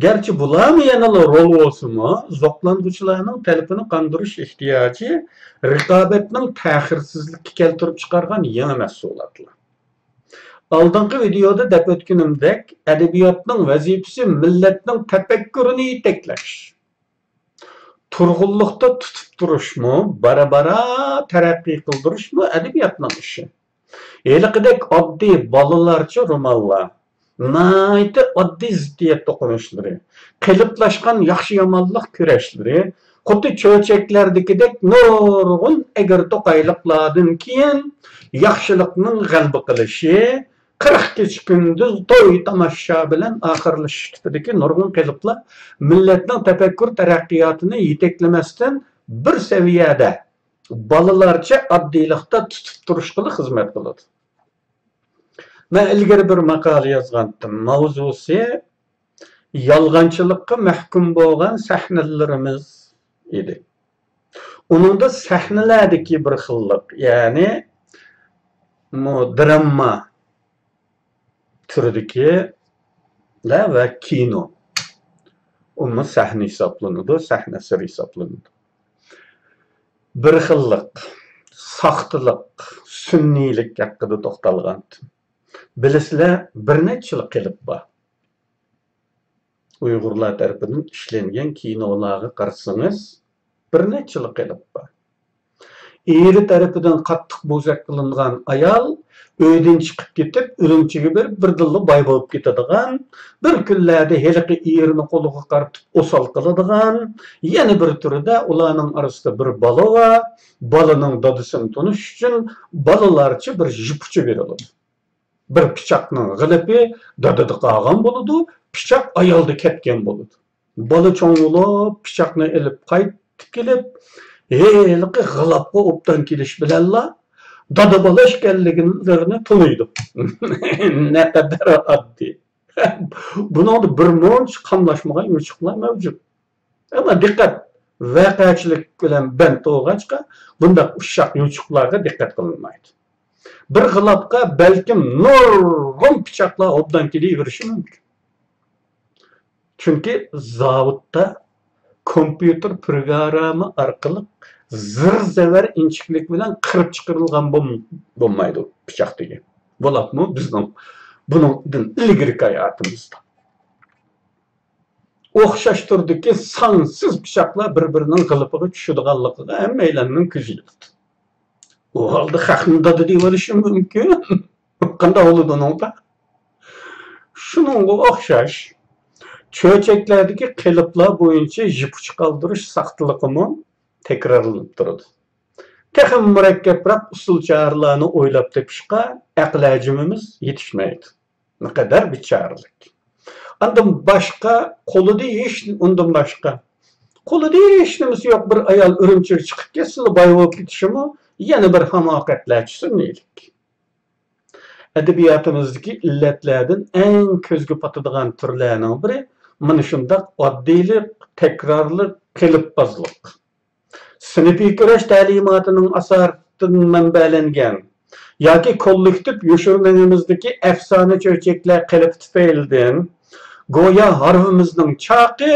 گەرچە بۇلارمۇ يەنىلا رول بولسىمۇ، زوقلانغۇچىلارنىڭ تەلىپىنى قاندۇرۇش ئېھتىياجى رىقابەتنىڭ تەخىرسىزلىككە كەلتۈرۈپ چىقارغان يېڭى مەھسۇلاتلار. ئالدىنقى ۋىدېئودا دەپ ئۆتكىنىمدەك، ئەدەبىياتنىڭ ۋەزىپىسى مىللەتنىڭ تەپەككۇرىنى يېتەكلەش. تۇرغۇنلۇقتا تۇتۇپ تۇرۇشمۇ بارا-بارا تەرەققىي قىلدۇرۇشمۇ ئەدەبىياتنىڭ ئىشى. ھېلىقىدەك ئاددىي بالىلارچە رومانلار، ناھايىتى ئاددىي زىددىيەت توقۇنۇشلىرى، قېلىپلاشقان ياخشى-يامانلىق كۈرەشلىرى، خۇددى چۆچەكلەردىكىدەك نۇرغۇن ئەگرى توقايلىقلاردىن كېيىن ياخشىلىقنىڭ غەلىبە قىلىشى، قىرىق كېچە-كۈندۈز توي-تاماشا بىلەن ئاخىرلىشىش تىپىدىكى نۇرغۇن قېلىپلار مىللەتنىڭ تەپەككۇر تەرەققىياتىنى يېتەكلىمەستىن، بىر سەۋىيەدە بالىلارچە ئاددىيلىقتا تۇتۇپ تۇرۇشقىلا خىزمەت قىلىدۇ. مەن ئىلگىرى بىر ماقالە يازغانتىم. ماۋزۇسى يالغانچىلىققا مەھكۇم بولغان سەھنىلىرىمىز ئىدى. ئۇنىڭدا سەھنىلەردىكى بىر خىللىق، يەنى مۇ-، درامما تۈرىدىكىلەر ۋە كىنو. ئۇمۇ سەھنە ھېسابلىنىدۇ، سەھنە ئەسىرى ھېسابلىنىدۇ. بىر خىللىق، ساختىلىق، سۈنئىيلىك ھەققىدە توختالغانتىم. بىلىسىلەر، بىر نەچچىلا قېلىپ بار. ئۇيغۇرلار تەرىپىدىن ئىشلەنگەن كىنولارغا قارىسىڭىز، بىر نەچچىلا قېلىپ بار. ئېرى تەرىپىدىن قاتتىق بوزەك قىلىنغان ئايال ئۆيدىن چىقىپ كېتىپ، ئۈرۈمچىگە بېرىپ، بىردىنلا باي بولۇپ كېتىدىغان، بىر كۈنلەردە ھېلىقى ئېرىنى قولىغا قارىتىپ ئوسال قىلىدىغان، يەنە بىر تۈرىدە ئۇلارنىڭ ئارىسىدا بىر بالا بار، بالىنىڭ دادىسىنى تونۇش ئۈچۈن بالىلارچە بىر يىپ ئۇچى بېرىلىدۇ. بىر پىچاقنىڭ غىلىپى دادىدا قالغان بولىدۇ، پىچاق ئايالدا كەتكەن بولىدۇ. بالا چوڭ بولۇپ، پىچاقنى ئېلىپ قايتىپ كېلىپ، ھېلىقى غىلاپقا ئوبدان كېلىش بىلەنلا، دادا بالا ئىكەنلىكلىرىنى تونۇيدۇ. نەقەدەر ئاددىي. بۇنىڭدا بىر مۇنچە قاملاشمىغان يوچۇقلار مەۋجۇت. ئەمما دىققەت، ۋەقەچىلىك بىلەن بەند بولغاچقا، بۇنداق ئۇششاق يوچۇقلارغا دىققەت قىلىنمايدۇ. بىر غىلاپقا بەلكىم نۇرغۇن پىچاقلار ئوبدان كېلىۋېرىشى مۇمكىن. چۈنكى زاۋۇتتا كومپيۇتېر پروگرامما ئارقىلىق زىر-زەۋەر ئىنچىكىلىك بىلەن قىرىپ چىقىرىلغان بولم-، بولمايدۇ پىچاق دېگەن. بولۇپمۇ بىزنىڭ بۇنىڭدىن ئىلگىرىكى ھاياتىمىزدا. ئوخشاش تۈردىكى سانسىز پىچاقلار بىر-بىرىنىڭ غىلىپىغا چۈشىدىغانلىقىغا ھەممەيلەننىڭ كۆزى يېتىدۇ. ئۇ ھالدا خەقنى دادا دېيىۋېلىشى مۇمكىن. قانداق بولىدۇ ئۇنىڭدا؟ شۇنىڭغا ئوخشاش، چۆچەكلەردىكى قېلىپلار بويىچە يىپ ئۇچى قالدۇرۇش ساختىلىقىمۇ تەكرارلىنىپ تۇرىدۇ. تېخىمۇ مۇرەككەپرەك ئۇسۇل-چارىلەرنى ئويلاپ تېپىشقا ئەقلى ھەجىمىمىز يېتىشمەيدۇ. نەقەدەر بىچارىلىك. ئاندىن باشقا، قولىدا ھېچ، ئۇندىن باشقا، قولىدا ھېچ نېمىسى يوق بىر ئايال ئۈرۈمچىگە چىقىپ كەتسىلا باي بولۇپ كېتىشىمۇ يەنە بىر ھاماقەتلەرچە سۈنئىيلىك. ئەدەبىياتىمىزدىكى ئىللەتلەردىن ئەڭ كۆزگە پاتىدىغان تۈرلەرنىڭ بىرى مانا شۇنداق ئاددىيلىق، تەكرارلىق، قېلىپبازلىق. سىنىپىي كۈرەش تەلىماتىنىڭ ئاسارىتىدىن مەنبەلەنگەن ياكى كوللېكتىپ يوشۇرمىنىمىزدىكى ئەپسانە چۆچەكلەر قېلىپى تۈپەيلىدىن گويا ھارۋىمىزنىڭ چاقى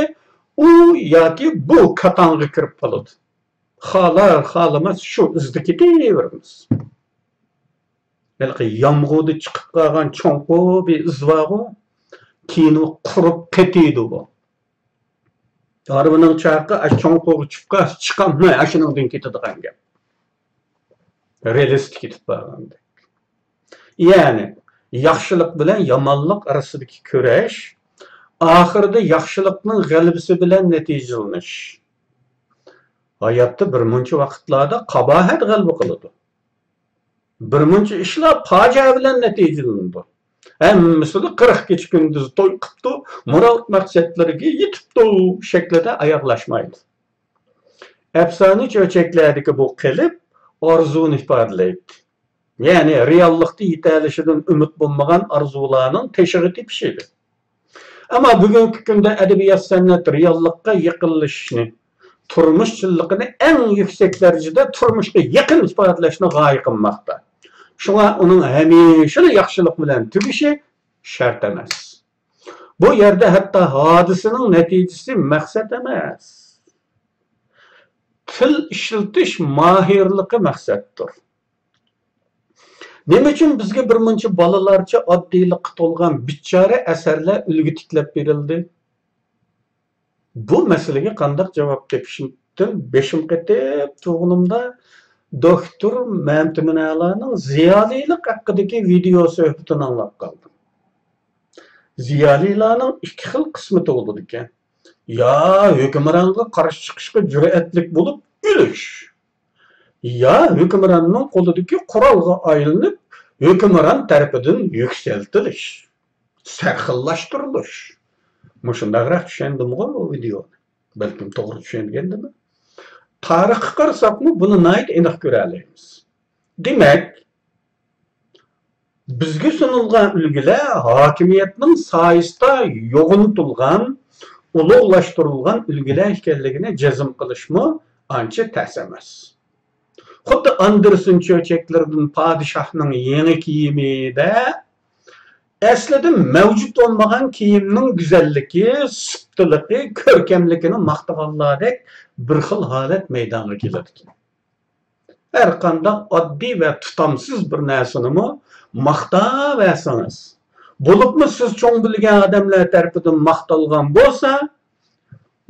ئۇ ياكى بۇ كاتاڭغا كىرىپ قالىدۇ. خالار-خالىماس شۇ ئىزدا كېتىۋېرىمىز. ھېلىقى يامغۇردا چىقىپ قالغان چوڭقۇر بىر ئىز بارغۇ، كېيىن ئۇ قۇرۇپ قېتىيدۇ بۇ. ھارۋىنىڭ چاقى ئاشۇ چوڭقۇرغا چۈشۈپ قالسا، چىقالماي ئاشۇنىڭدىن كېتىدىغان گەپ. رېلىستا كېتىپ بارغاندەك. يەنى، ياخشىلىق بىلەن يامانلىق ئارىسىدىكى كۈرەش ئاخىرىدا ياخشىلىقنىڭ غەلىبىسى بىلەن نەتىجىلىنىش. ھاياتتا بىر مۇنچە ۋاقىتلاردا قاباھەت غەلىبە قىلىدۇ. بىر مۇنچە ئىشلار پاجىئە بىلەن نەتىجىلىنىدۇ. ھەممىسىلا قىرىق كېچە كۈندۈز توي قىپتۇ، مۇراد مەقسەتلىرىگە يېتىپتۇ شەكلىدە ئاياغلاشمايدۇ. ئەپسانە چۆچەكلەردىكى بۇ قېلىپ ئارزۇنى ئىپادىلەيدۇ. يەنى رېئاللىقتا يېتەلىشىدىن ئۈمىد بولمىغان ئارزۇلارنىڭ تېشىغا تېپىشى ئىدى. ئەمما بۈگۈنكى كۈندە ئەدەبىيات-سەنئەت رېئاللىققا يېقىنلىشىشنى، تۇرمۇش چىنلىقىنى ئەڭ يۈكسەك دەرىجىدە تۇرمۇشقا يېقىن ئىپادىلەشنى غايە قىلماقتا. شۇڭا ئۇنىڭ ھەمىشىلا ياخشىلىق بىلەن تۈگىشى شەرت ئەمەس. بۇ يەردە ھەتتا ھادىسىنىڭ نەتىجىسى مەقسەت ئەمەس. تىل ئىشلىتىش ماھىرلىقى مەقسەتتۇر. نېمە ئۈچۈن بىزگە بىر مۇنچە بالىلارچە ئاددىيلىققا تولغان بىچارە ئەسەرلەر ئۈلگە تىكلەپ بېرىلدى؟ بۇ مەسىلىگە قانداق جاۋاب تېپىشتىن بېشىم قېتىپ تۇرغىنىمدا، دوكتور مەمتىمىن ئەلانىڭ زىيالىيلىق ھەققىدىكى ۋىدېئو سۆھبىتىنى ئاڭلاپ قالدىم. زىيالىيلارنىڭ ئىككى خىل قىسمىتى بولىدىكەن. يا ھۆكۈمرانغا قارشى چىقىشقا جۈرئەتلىك بولۇپ ئۆلۈش، يا ھۆكۈمراننىڭ قولىدىكى قورالغا ئايلىنىپ، ھۆكۈمران تەرىپىدىن يۈكسەلتىلىش، سەرخىللاشتۇرۇلۇش. مۇشۇنداقراق چۈشەندىمغۇ بۇ ۋىدېئونى؟ بەلكىم توغرا چۈشەنگەندىمەن. تارىخقا قارىساقمۇ بۇنى ناھايىتى ئېنىق كۆرەلەيمىز. دېمەك، بىزگە سۇنۇلغان ئۈلگىلەر ھاكىمىيەتنىڭ سايىسىدا يوغىنىتىلغان، ئۇلۇغلاشتۇرۇلغان ئۈلگىلەر ئىكەنلىكىنى جەزم قىلىشمۇ ئانچە تەس ئەمەس. خۇددى ئاندېرسېن چۆچەكلىرىدىن پادىشاھنىڭ يېڭى كىيىمىدە ئەسلىدە مەۋجۇت بولمىغان كىيىمنىڭ گۈزەللىكى، سۇپىلىقى، كۆركەملىكىنى ماختىغانلاردەك بىر خىل ھالەت مەيدانغا كېلىدىكەن. ھەرقانداق ئاددىي ۋە تۇتامسىز بىر نەرسىنىمۇ ماختاۋەرسىڭىز، بولۇپمۇ سىز چوڭ بىلگەن ئادەملەر تەرىپىدىن ماختالغان بولسا،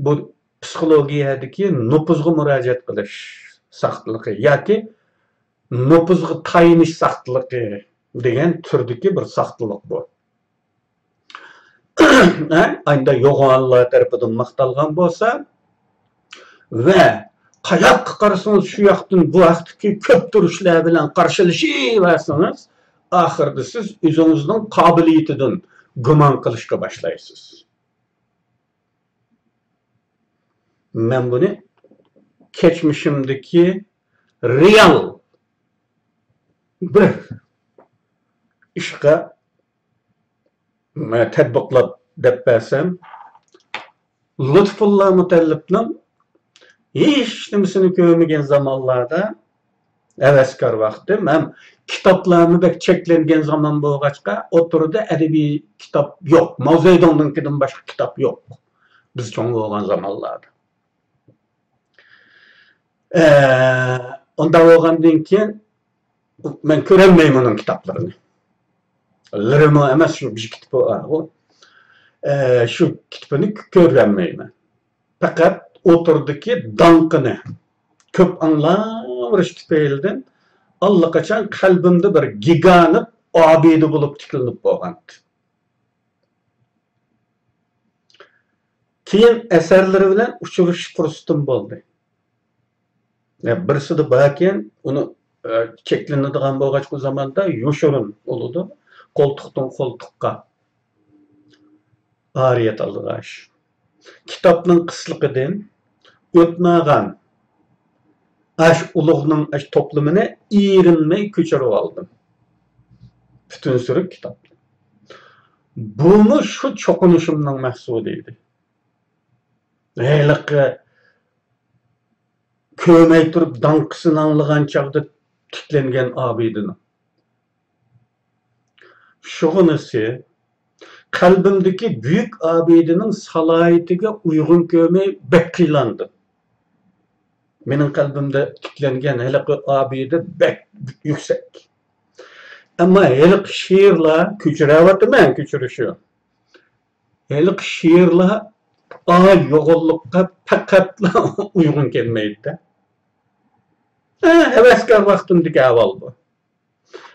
بۇ پسىخولوگىيەدىكى نوپۇزغا مۇراجىئەت قىلىش ساختىلىقى ياكى نوپۇزغا تايىنىش ساختىلىقى دېگەن تۈردىكى بىر ساختىلىق بۇ. ئايدا يوغانلار تەرىپىدىن ماختالغان بولسا ۋە قاياققا قارىسىڭىز شۇ ياقتىن بۇ ھەقتىكى كۆپتۈرۈشلەر بىلەن قارشىلىشىۋەرسىڭىز، ئاخىرىدا سىز ئۆزىڭىزنىڭ قابىلىيىتىدىن گۇمان قىلىشقا باشلايسىز. مەن بۇنى كەچمىشىمدىكى رېئال بىر ئىشقا تەتبىقلاپ دەپ بەرسەم، لۇتپۇللا مۇتەللىپنىڭ ھېچ نېمىسىنى كۆرمىگەن زامانلاردا ھەۋەسكار ۋاقتىم ھەم كىتابلارمۇ بەك چەكلەنگەن زامان بولغاچقا، ئوتتۇرىدا ئەدەبىي كىتاب يوق. ماۋزېدۇڭنىڭكىدىن باشقا كىتاب يوق. بىز چوڭ بولغان زامانلاردا. ئە، ئۇنداق بولغاندىن كېيىن مەن كۆرەلمەيمەن ئۇنىڭ كىتابلىرىنى. لىرىمۇ ئەمەس، شۇ بىر كىتابى بار ئۇ. ئە، شۇ كىتابىنى كۆرەلمەيمەن. پەقەت ئوتتۇرىدىكى داڭقىنى كۆپ ئاڭلاۋېرىش تۈپەيلىدىن ئاللىقاچان قەلبىمدە بىر گىگانت ئابىدە بولۇپ تىكلىنىپ بولغانىدى. كېيىن ئەسەرلىرى بىلەن ئۇچرىشىش پۇرسىتىم بولدى. يا، بىرسىدە باركەن، ئۇنى، ئە، چەكلىنىدىغان بولغاچقا زاماندا يوشۇرۇن بولىدۇ. قولتۇقتىن قولتۇققا ئارىيەت ئالغاچ. كىتابنىڭ قىسلىقىدىن ئۆتمەيدىغان ئاش ئۇلۇغنىڭ ئاش توپلىمىنى ئېرىنمەي كۆچۈرۈۋالدىم. پۈتۈن سۈرۈك كىتابنى. بۇمۇ شۇ چوقۇنۇشۇمنىڭ مەھسۇلى ئىدى. ھېلىقى كۆرمەي تۇرۇپ داڭقىسىنى ئاڭلىغان چاغدا تىكلەنگەن ئابىدىنىڭ. شۇغىنىسى، قەلبىمدىكى بۈيۈك ئابىدىنىڭ سالاھىيىتىگە ئۇيغۇن كۆرمەي بەك قىينالدىم. مېنىڭ قەلبىمدە تىكلەنگەن ھېلىقى ئابىدە بەك يۈكسەك. ئەمما ھېلىقى شېئىرلار، كۆچۈرۈۋاتىمەن، كۆچۈرۈشى. ھېلىقى شېئىرلار ئا يوغانلىققا پەقەتلا ئۇيغۇن كەلمەيدىدە. ھە، ھەۋەسكار ۋاقتىمدىكى ئەھۋال بۇ.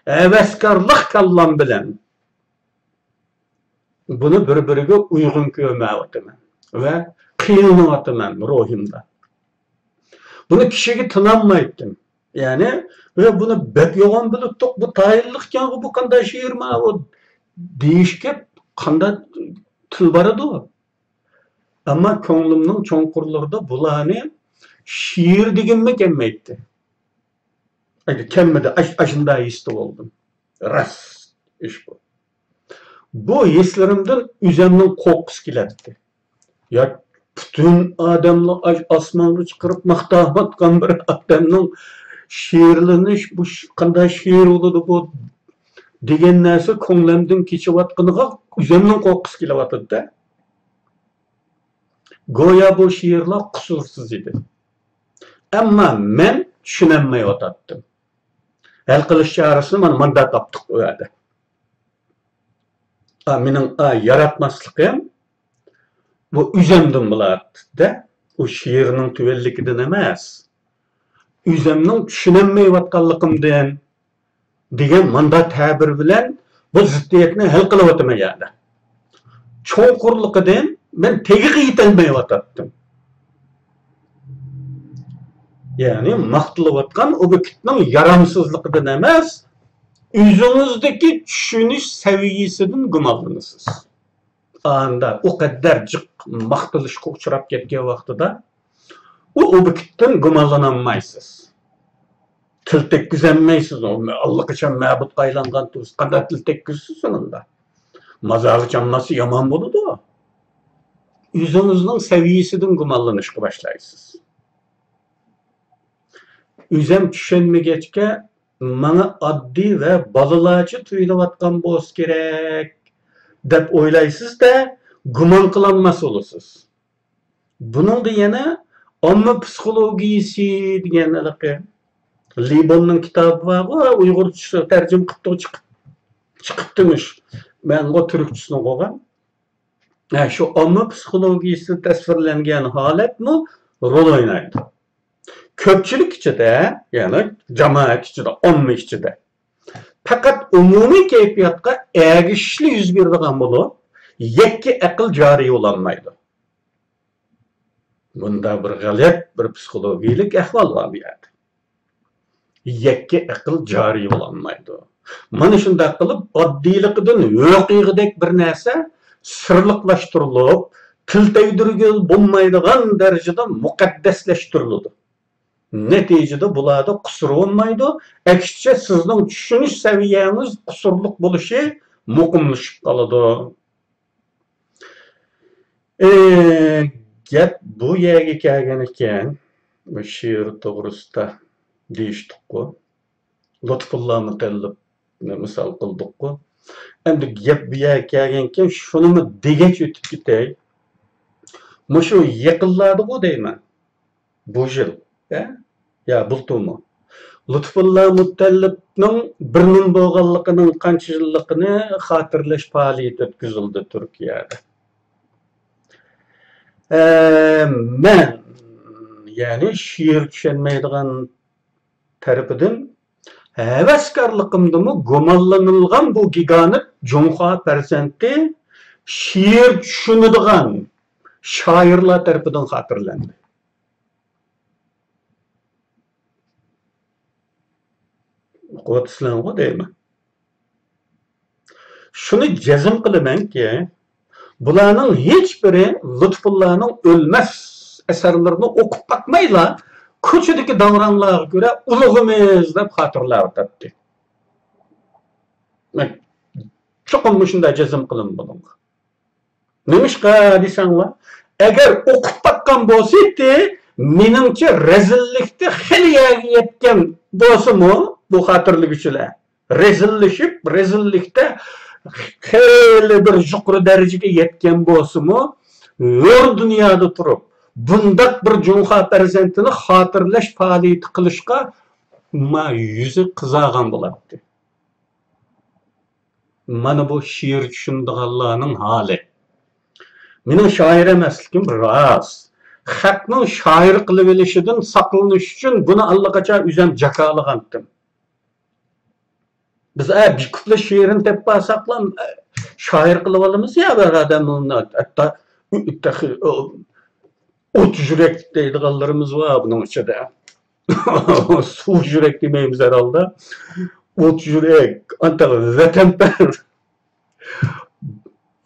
ھەۋەسكارلىق كاللام بىلەن بۇنى بىر-بىرىگە ئۇيغۇن كۆرمەيۋاتىمەن ۋە قىينىلىۋاتىمەن روھىمدا. بۇنى كىشىگە تىنالمايتتىم. يەنى، «ئە، بۇنى بەك يوغان بىلىپتۇق، بۇ تايىنلىقكەنغۇ، بۇ قانداق شېئىرما بۇ؟» دېيىشكە قانداق تىل بارىدۇ؟ ئەمما كۆڭلۈمنىڭ چوڭقۇرلىرىدا بۇلارنى شېئىر دېگىنىممۇ كەلمەيتتى. ئەگەر كەلمىدى، ئاش-، ئاشۇنداق ھېستا بولدۇم. راست ئىش بۇ. بۇ ھېسلىرىمدىن ئۆزۈمنىڭ قورققۇسى كېلەتتى. يا پۈتۈن ئادەمنى ئاش-، ئاسمانغا چىقىرىپ ماختاۋاتقان بىر ئادەمنىڭ شېئىرلىنىش، بۇ ش-، قانداق شېئىر بولىدۇ بۇ دېگەن نەرسە كۆڭلۈمدىن كېچىۋاتقىنىغا ئۆزۈمنىڭ قورققۇسى كېلىۋاتىدۇ-دە. گويا بۇ شېئىرلار قۇسۇرسىز ئىدى. ئەمما مەن چۈشىنەلمەيۋاتاتتىم. ھەل قىلىش چارىسىنى مانا مۇندا تاپتۇق ئۇ يەردە. ئا، مېنىڭ، ئا، ياراتماسلىقىم بۇ ئۆزۈمدىن بولاتتى-دە، ئۇ شېئىرنىڭ تۆۋەنلىكىدىن ئەمەس. ئۆزۈمنىڭ چۈشىنەلمەيۋاتقانلىقىمدىن دېگەن مۇنداق تەبىر بىلەن بۇ زىددىيەتنى ھەل قىلىۋاتىمەن يەنە. چوڭقۇرلۇقىدىن مەن تېگىغا يېتەلمەيۋاتاتتىم. يەنى ماختىلىۋاتقان ئوبيېكتنىڭ يارامسىزلىقىدىن ئەمەس، ئۆزىڭىزدىكى چۈشىنىش سەۋىيەسىدىن گۇمانلىنىسىز. ئاندا ئۇ قەدەر جىق ماختىلىشقا ئۇچراپ كەتكەن ۋاقتىدا ئۇ ئوبيېكتتىن گۇمانلىنالمايسىز. تىل تەگكۈزەلمەيسىز، ئۇ ئاللىقاچان مەبۇدقا ئايلانغان تۇرسا، قانداق تىل تەگكۈزسىز ئۇنىڭدا؟ مازارغا چاملاتسا يامان بولىدۇ. ئۆزىڭىزنىڭ سەۋىيەسىدىن گۇمانلىنىشقا باشلايسىز. ئۆزەم چۈشەنمىگەچكە، ماڭا ئاددىي ۋە بالىلارچە تۇيۇلۇۋاتقان بولسا كېرەك، دەپ ئويلايسىز-دە، گۇمان قىلالماس بولىسىز. بۇنىڭدا يەنە ئامما پسىخولوگىيىسى دېگەن ھېلىقى لىبوننىڭ كىتابى بارغۇ، ئۇيغۇرچىسى تەرجىمە قىپتۇ، چىقىپ، چىقىپتىمىش. مەنغۇ تۈركچىسىنى قويغان. ھە، شۇ ئامما پسىخولوگىيىسىدە تەسۋىرلەنگەن ھالەتمۇ رول ئوينايدۇ. كۆپچىلىك ئىچىدە، يەنى جامائەت ئىچىدە، ئامما ئىچىدە پەقەت ئومۇمىي كەيپىياتقا ئەگىشىشلا يۈز بېرىدىغان بولۇپ، يەككە ئەقىل جارى بولالمايدۇ. بۇندا بىر غەلەت، بىر پسىخولوگىيەلىك ئەھۋال بار بۇ يەردە. يەككە ئەقىل جارى بولالمايدۇ. مانا شۇنداق قىلىپ، ئاددىيلىقىدىن ھۆقىيىدەك بىر نەرسە سىرلىقلاشتۇرۇلۇپ، تىل تەگدۈرگىلى بولمايدىغان دەرىجىدە مۇقەددەسلەشتۈرۈلىدۇ. نەتىجىدە بۇلاردا قۇسۇر بولمايدۇ. ئەكسىچە، سىزنىڭ چۈشىنىش سەۋىيەڭىز قۇسۇرلۇق بولۇشى مۇقىملىشىپ قالىدۇ. ئى، گەپ بۇ يەرگە كەلگەن ئىكەن، شېئىر توغرىسىدا دېيىشتۇققۇ. لۇتپۇللا مۇتەللىپنى مىسال قىلدۇققۇ. ئەمدى گەپ بۇ يەرگە كەلگەنكەن، شۇنىمۇ دېگەچ ئۆتۈپ كېتەي. مۇشۇ يېقىنلاردىغۇ دەيمەن، بۇ يىل، ھە؟ يا بۇلتۇرمۇ؟ لۇتپۇللا مۇتەللىپنىڭ بىر نېمە بولغانلىقىنىڭ قانچە يىللىقىنى خاتىرىلەش پائالىيىتى ئۆتكۈزۈلدى تۈركىيەدە. ئە، مەن، يەنى شېئىر چۈشەنمەيدىغان تەرىپىدىن ھەۋەسكارلىقىمدىمۇ گۇمانلىنىلغان بۇ گىگانت جۇڭخۇا پەرزەنتى شېئىر چۈشىنىدىغان شائىرلار تەرىپىدىن خاتىرىلەندى. ئۇقۇۋاتىسىلەرغۇ دەيمەن. شۇنى جەزم قىلىمەنكى، بۇلارنىڭ ھېچبىرى لۇتپۇللانىڭ ئۆلمەس ئەسەرلىرىنى ئوقۇپ باقمايلا، كوچىدىكى داۋراڭلارغا كۆرە ئۇلۇغىمىز دەپ خاتىرىلەۋاتاتتى. مەن چوقۇم مۇشۇنداق جەزم قىلىمەن بۇنىڭغا. نېمىشقا دېسەڭلار، ئەگەر ئوقۇپ باققان بولسىدى، مېنىڭچە رەزىللىكتە خېلى يەرگە يەتكەن بولسىمۇ، بۇ خاتىرىلىگۈچىلەر رەزىللىشىپ، رەزىللىكتە خېلى بىر يۇقىرى دەرىجىگە يەتكەن بولسىمۇ، ھۆر دۇنيادا تۇرۇپ، بۇنداق بىر جۇڭخۇا پەرزەنتىنى خاتىرىلەش پائالىيىتى قىلىشقا ما يۈزى قىزارغان بولاتتى. مانا بۇ شېئىر چۈشىنىدىغانلارنىڭ ھالى. مېنىڭ شائىر ئەمەسلىكىم راست. خەقنىڭ شائىر قىلىۋېلىشىدىن ساقلىنىش ئۈچۈن بۇنى ئاللىقاچان ئۆزۈم جاكارلىغانتىم. بىز، ئە، بىر كۇپلېت شېئىرنى دەپ بارساقلا، ئە، شائىر قىلىۋالىمىز يا بىر ئادەمنى، ھەتتا، تېخى، ئوت يۈرەك دەيدىغانلىرىمىز بار بۇنىڭ ئىچىدە. سۇ يۈرەك دېمەيمىز ھەرھالدا. ئوت يۈرەك، ئانتاق ۋەتەنپەر.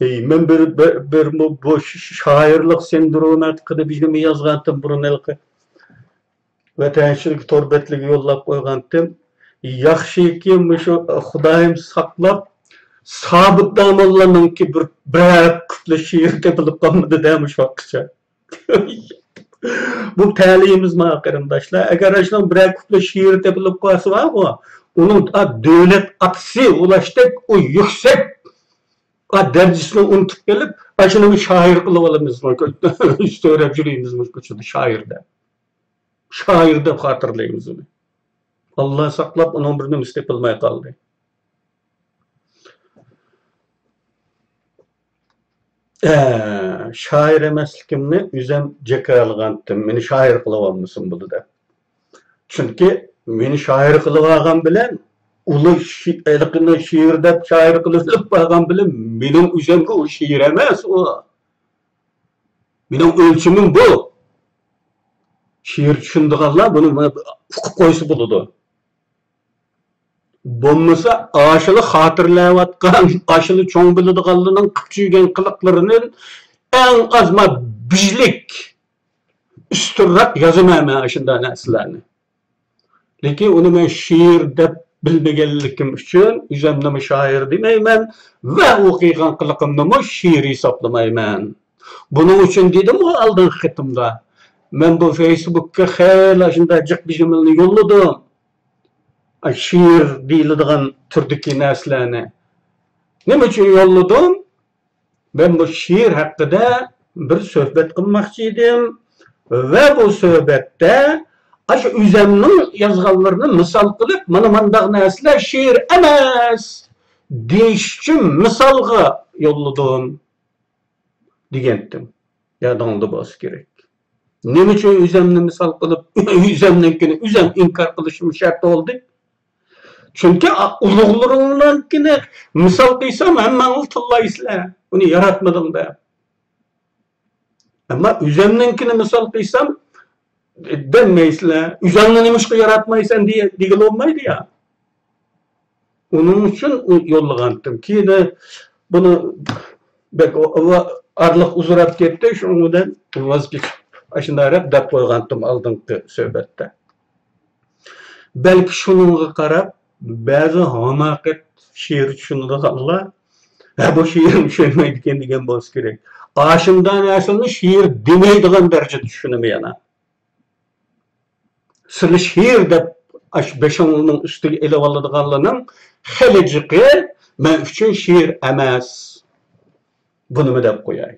ئەي، مەن بىر، بىر، بىرمۇ بۇ شائىرلىق سىندرومى ھەققىدە بىر نېمە يازغانتىم بۇرۇن ھېلىقى ۋەتەنچىلىك تور بەتلىكىگە يوللاپ قويغانتىم. ياخشىكى، مۇشۇ خۇدايىم ساقلاپ، سابىت داموللانىڭكى بىر، بىرەر كۇپلېت شېئىرى تېپىلىپ قالمىدى-دە مۇشۇ ۋاقىتقىچە. بۇ تەلىيىمىز ما، قېرىنداشلار. ئەگەر ئاشۇنىڭ بىرەر كۇپلېت شېئىرى تېپىلىپ قالسا بارغۇ، ئۇنىڭ، ئا، دۆلەت ئاتىسى بولۇشتەك ئۇ يۈكسەك، ئا، دەرىجىسىنى ئۇنتۇپ قېلىپ، ئاشۇنى شائىر قىلىپ ئالىمىز، سۆرەپ يۈرىمىز مۇشۇ كوچىدا شائىر دەپ. شائىر دەپ خاتىرىلەيمىز ئۇنى. ئاللا ساقلاپ، ئۇنىڭ بىر نېمىسى تېپىلماي قالدى. ئە، شائىر ئەمەسلىكىمنى ئۆزۈم جاكارلىغانتىم، مېنى شائىر قىلىۋالمىسۇن بۇ دەپ. چۈنكى مېنى شائىر قىلىۋالغان بىلەن، ئۇلار شېئىرنى شېئىر دەپ شائىر قىلىپ بارغان بىلەن، مېنىڭ ئۆزۈمگە ئۇ شېئىر ئەمەس ئۇ. مېنىڭ ئۆلچىمىم بۇ. شېئىر چۈشىنىدىغانلار بۇنى ئۇقۇپ قويسا بولىدۇ. بولمىسا، ئاشۇلا خاتىرىلەۋاتقان، ئاشۇلا چوڭ بىلىدىغانلارنىڭ قىلىپ يۈرگەن قىلىقلىرىنى ئەڭ ئاز ما بىجلىك، ئۈستۈنرەك يازىمەن مەن ئاشۇنداق نەرسىلەرنى. لېكىن ئۇنى مەن شېئىر دەپ بىلمىگەنلىكىم ئۈچۈن ئۆزۈمنىمۇ شائىر دېمەيمەن ۋە ئوقۇيدىغان قىلىقىمنىمۇ شېئىر ھېسابلىمايمەن. بۇنىڭ ئۈچۈن دېدىمغۇ ئالدىنقى قېتىمدا، مەن بۇ فېيسبۇككا خېلى ئاشۇنداق جىق بىجىملىنى يوللىدىم. شېئىر دېيىلىدىغان تۈردىكى نەرسىلەرنى. نېمە ئۈچۈن يوللىدىم؟ مەن بۇ شېئىر ھەققىدە بىر سۆھبەت قىلماقچى ئىدىم ۋە بۇ سۆھبەتتە ئاشۇ ئۆزەمنىڭ يازغانلىرىنى مىسال قىلىپ، مانا مانداق نەرسىلەر شېئىر ئەمەس دېيىش ئۈچۈن مىسالغا يوللىدىم دېگەنتىم. يادىڭدا بولسا كېرەك. نېمە ئۈچۈن ئۆزەمنى مىسال قىلىپ، ئۆزەمنىڭكىنى ئۆزەم ئىنكار قىلىشىم شەرت بولدى؟ چۈنكى ئا-، ئۇلۇغلىرىڭنىڭكىنى مىسال قىلسام، ھەممەڭلار تىللايسىلەر، ئۇنى ياراتمىدىڭ دەپ. ئەمما ئۆزەمنىڭكىنى مىسال قىلسام، دەممەيسىلەر. ئۆزەڭنى نېمىشقا ياراتمايسەن دېگىلى بولمايدۇ يا. ئۇنىڭ ئۈچۈن يوللىغانتىم. كېيىن بۇنى بەك ئارىلىق ئۇزىراپ كەتتى، شۇنىڭ بىلەن ۋاز كېچىپ، ئاشۇنداق دەپ قويغانتىم ئالدىنقى سۆھبەتتە. بەلكى شۇنىڭغا قاراپ، بەزى ھاماقەت شېئىر چۈشىنىدىغانلار، ھە، بۇ شېئىرنى چۈشەنمەيدىكەن دېگەن بولسا كېرەك. ئاشۇنداق نەرسىنى شېئىر دېمەيدىغان دەرىجىدە چۈشىنىمەن يەنە. سىلى شېئىر دەپ ئاشۇ بېشىڭنىڭ ئۈستىگە ئېلىۋالىدىغانلارنىڭ خېلى جىقى مەن ئۈچۈن شېئىر ئەمەس. بۇنىمۇ دەپ قوياي.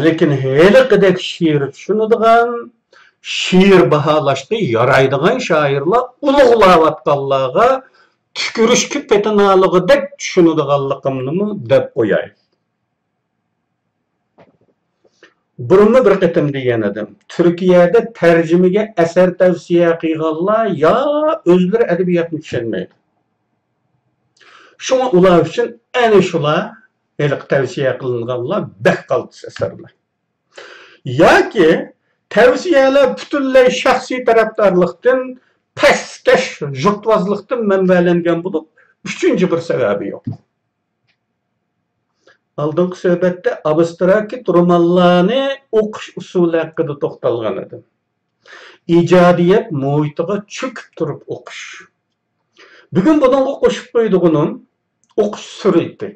لېكىن ھېلىقىدەك شېئىر چۈشىنىدىغان، شېئىر باھالاشقا يارايدىغان شائىرلار ئۇلۇغلاۋاتقانلارغا تۈكۈرۈشكە پېتىنالىغۇدەك چۈشىنىدىغانلىقىمنىمۇ دەپ قوياي. بۇرۇنمۇ بىر قېتىم دېگەن ئىدىم، تۈركىيەدە تەرجىمىگە ئەسەر تەۋسىيە قىلغانلار يا ئۆزلىرى ئەدەبىياتنى چۈشەنمەيدۇ. شۇڭا ئۇلار ئۈچۈن ئەنە شۇلار ھېلىقى تەۋسىيە قىلىنغانلار بەك قالتىس ئەسەرلەر. ياكى تەۋسىيەلەر پۈتۈنلەي شەخسىي تەرەپدارلىقتىن، پەسكەش جۇتۋازلىقتىن مەنبەلەنگەن بولۇپ، ئۈچىنچى بىر سەۋەبى يوق. ئالدىنقى سۆھبەتتە ئابستراكت رومانلارنى ئوقۇش ئۇسۇلى ھەققىدە توختالغان ئىدىم. ئىجادىيەت مۇھىتىغا چۆكۈپ تۇرۇپ ئوقۇش. بۈگۈن بۇنىڭغا قوشۇپ قويىدىغىنىم ئوقۇش سۈرئىتى.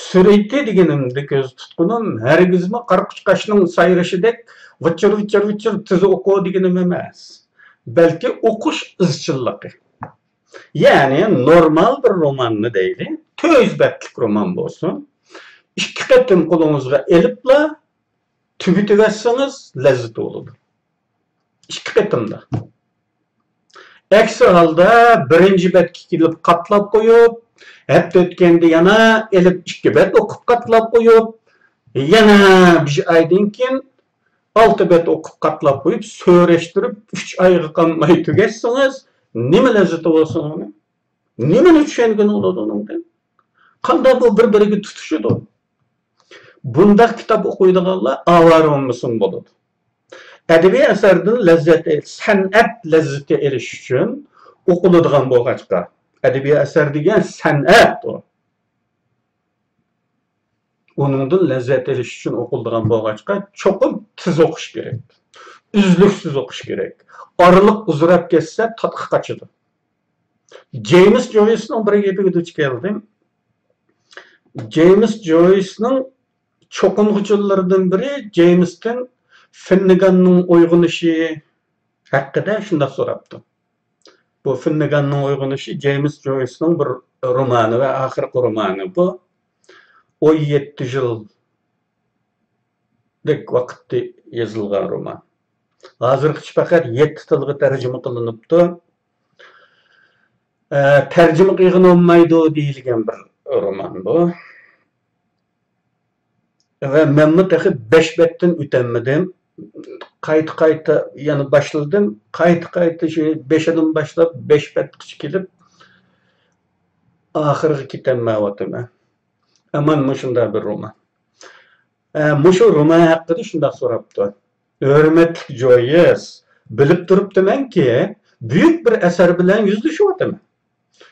سۈرئىتى دېگىنىمدە كۆزدە تۇتقىنىم ھەرگىزمۇ قارا قۇچقاچنىڭ سايرىشىدەك ۋىچىر، ۋىچىر، ۋىچىر تېز ئوقۇ دېگىنىم ئەمەس. بەلكى ئوقۇش ئىزچىللىقى. يەنى نورمال بىر روماننى دەيلى، تۆت يۈز بەتلىك رومان بولسۇن. ئىككى قېتىم قولىڭىزغا ئېلىپلا تۈگىتىۋەتسىڭىز لەززىتى بولىدۇ. ئىككى قېتىمدا. ئەكسى ھالدا بىرىنچى بەتكە كېلىپ قاتلاپ قويۇپ، ھەپتە ئۆتكەندە يەنە ئېلىپ ئىككى بەت ئوقۇپ قاتلاپ قويۇپ، يەنە بىر ئايدىن كېيىن ئالتە بەت ئوقۇپ قاتلاپ قويۇپ، سۆرەشتۈرۈپ ئۈچ ئايغا قالماي تۈگەتسىڭىز، نېمە لەززىتى بولسۇن ئۇنىڭ؟ نېمىنى چۈشەنگىلى بولىدۇ ئۇنىڭدىن؟ قانداق بۇ بىر-بىرىگە تۇتىشىدۇ؟ بۇنداق كىتاب ئوقۇيدىغانلار ئاۋارە بولمىسىمۇ بولىدۇ. ئەدەبىي ئەسەردىن لەززەت ئېل-، سەنئەت لەززىتى ئېلىش ئۈچۈن ئوقۇلىدىغان بولغاچقا، ئەدەبىي ئەسەر دېگەن سەنئەت ئۇ. ئۇنىڭدىن لەززەت ئېلىش ئۈچۈن ئوقۇلىدىغان بولغاچقا، چوقۇم تېز ئوقۇش كېرەك. ئۈزلۈكسىز ئوقۇش كېرەك. ئارىلىق ئۇزىراپ كەتسە، تاتقا قاچىدۇ. جېيمىس جويسنىڭ بىر گېپىگە دۇچ كەلدىم. جېيمىس جويسنىڭ چوقۇنغۇچىلىرىدىن بىرى جېيمىستىن فىننېگاننىڭ ئويغىنىشى ھەققىدە شۇنداق سوراپتۇ. بۇ فىننېگاننىڭ ئويغىنىشى جېيمىس جويسنىڭ بىر رومانى ۋە ئاخىرقى رومانى بۇ. ئون يەتتە يىلدەك ۋاقىتتا يېزىلغان رومان. ھازىرغىچە پەقەت يەتتە تىلغا تەرجىمە قىلىنىپتۇ. ئە، تەرجىمە قىلغىنى بولمايدۇ دېيىلگەن بىر رومان بۇ. ۋە مەنمۇ تېخى بەش بەتتىن ئۆتەلمىدىم. قايتا-قايتا يەنە باشلىدىم. قايتا-قايتا شۇ بېشىدىن باشلاپ بەش بەتكىچە كېلىپ، ئاخىرىغا كېتەلمەيۋاتىمەن. ئەمما مۇشۇنداق بىر رومان. ئە، مۇشۇ رومان ھەققىدە شۇنداق سوراپتۇ. ھۆرمەتلىك جويس، بىلىپ تۇرۇپتىمەنكى، بۈيۈك بىر ئەسەر بىلەن يۈزلىشىۋاتىمەن.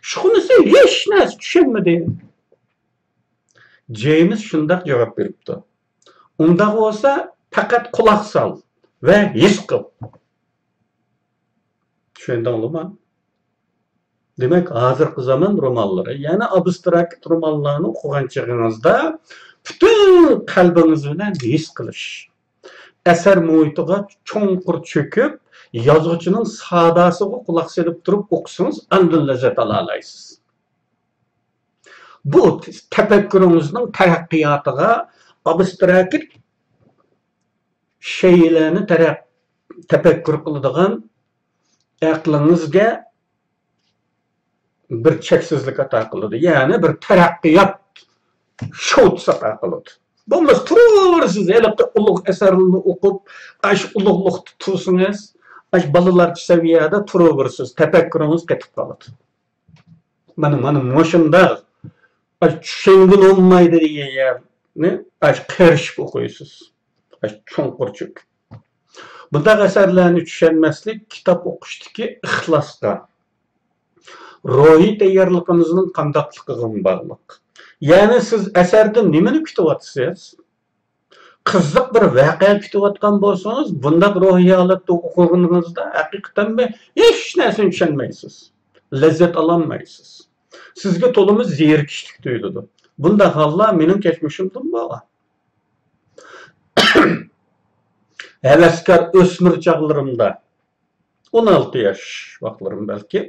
شۇغىنىسى ھېچ نەرسە چۈشەنمىدىم. جېيمىس شۇنداق جاۋاب بېرىپتۇ. ئۇنداق بولسا، پەقەت قۇلاق سال. ۋە ھېس قىل. چۈشەندىڭلىما؟ دېمەك، ھازىرقى زامان رومانلىرى، يەنى ئابستراكت رومانلارنى ئوقۇغان چېغىڭىزدا پۈتۈن قەلبىڭىز بىلەن ھېس قىلىش، ئەسەر مۇھىتىغا چوڭقۇر چۆكۈپ، يازغۇچىنىڭ ساداسىغا قۇلاق سېلىپ تۇرۇپ ئوقۇسىڭىز، ئاندىن لەززەت ئالالايسىز. بۇ تەپەككۇرىڭىزنىڭ تەرەققىياتىغا، ئابستراكت شەيئىلەرنى تەرەق-، تەپەككۇر قىلىدىغان ئەقلىڭىزگە بىر چەكسىزلىك ئاتا قىلىدۇ. يەنى بىر تەرەققىيات شوتىسى ئاتا قىلىدۇ. بولمىسا تۇرۇۋېرىسىز، ھېلىقى ئۇلۇغ ئەسەرلەرنى ئوقۇپ، ئاشۇ ئۇلۇغلۇقتا تۇرسىڭىز، ئاشۇ بالىلارچە سەۋىيەدە تۇرۇۋېرىسىز، تەپەككۇرىڭىز قېتىپ قالىدۇ. مانا، مانا مۇشۇنداق، ئاشۇ چۈشەنگىلى بولمايدۇ دېگەن يەرنى ئاشۇ قېرىشىپ ئوقۇيسىز. ئاشۇ چوڭقۇر چۆكۈپ. بۇنداق ئەسەرلەرنى چۈشەنمەسلىك كىتاب ئوقۇشتىكى ئىخلاسقا، روھىي تەييارلىقىمىزنىڭ قانداقلىقىغىمۇ باغلىق. يەنى سىز ئەسەردىن نېمىنى كۈتۈۋاتىسىز؟ قىزىق بىر ۋەقە كۈتۈۋاتقان بولسىڭىز، بۇنداق روھىي ھالەتتە ئوقۇغىنىڭىزدا ھەقىقەتەنمۇ ھېچ نەرسىنى چۈشەنمەيسىز. لەززەت ئالالمايسىز. سىزگە تولىمۇ زېرىكىشلىك تۇيۇلىدۇ. بۇنداق ھاللار مېنىڭ كەچمىشىمدىمۇ بولغان. ھەۋەسكار ئۆسمۈر چاغلىرىمدا، ئون ئالتە ياش ۋاقىتلىرىم بەلكى،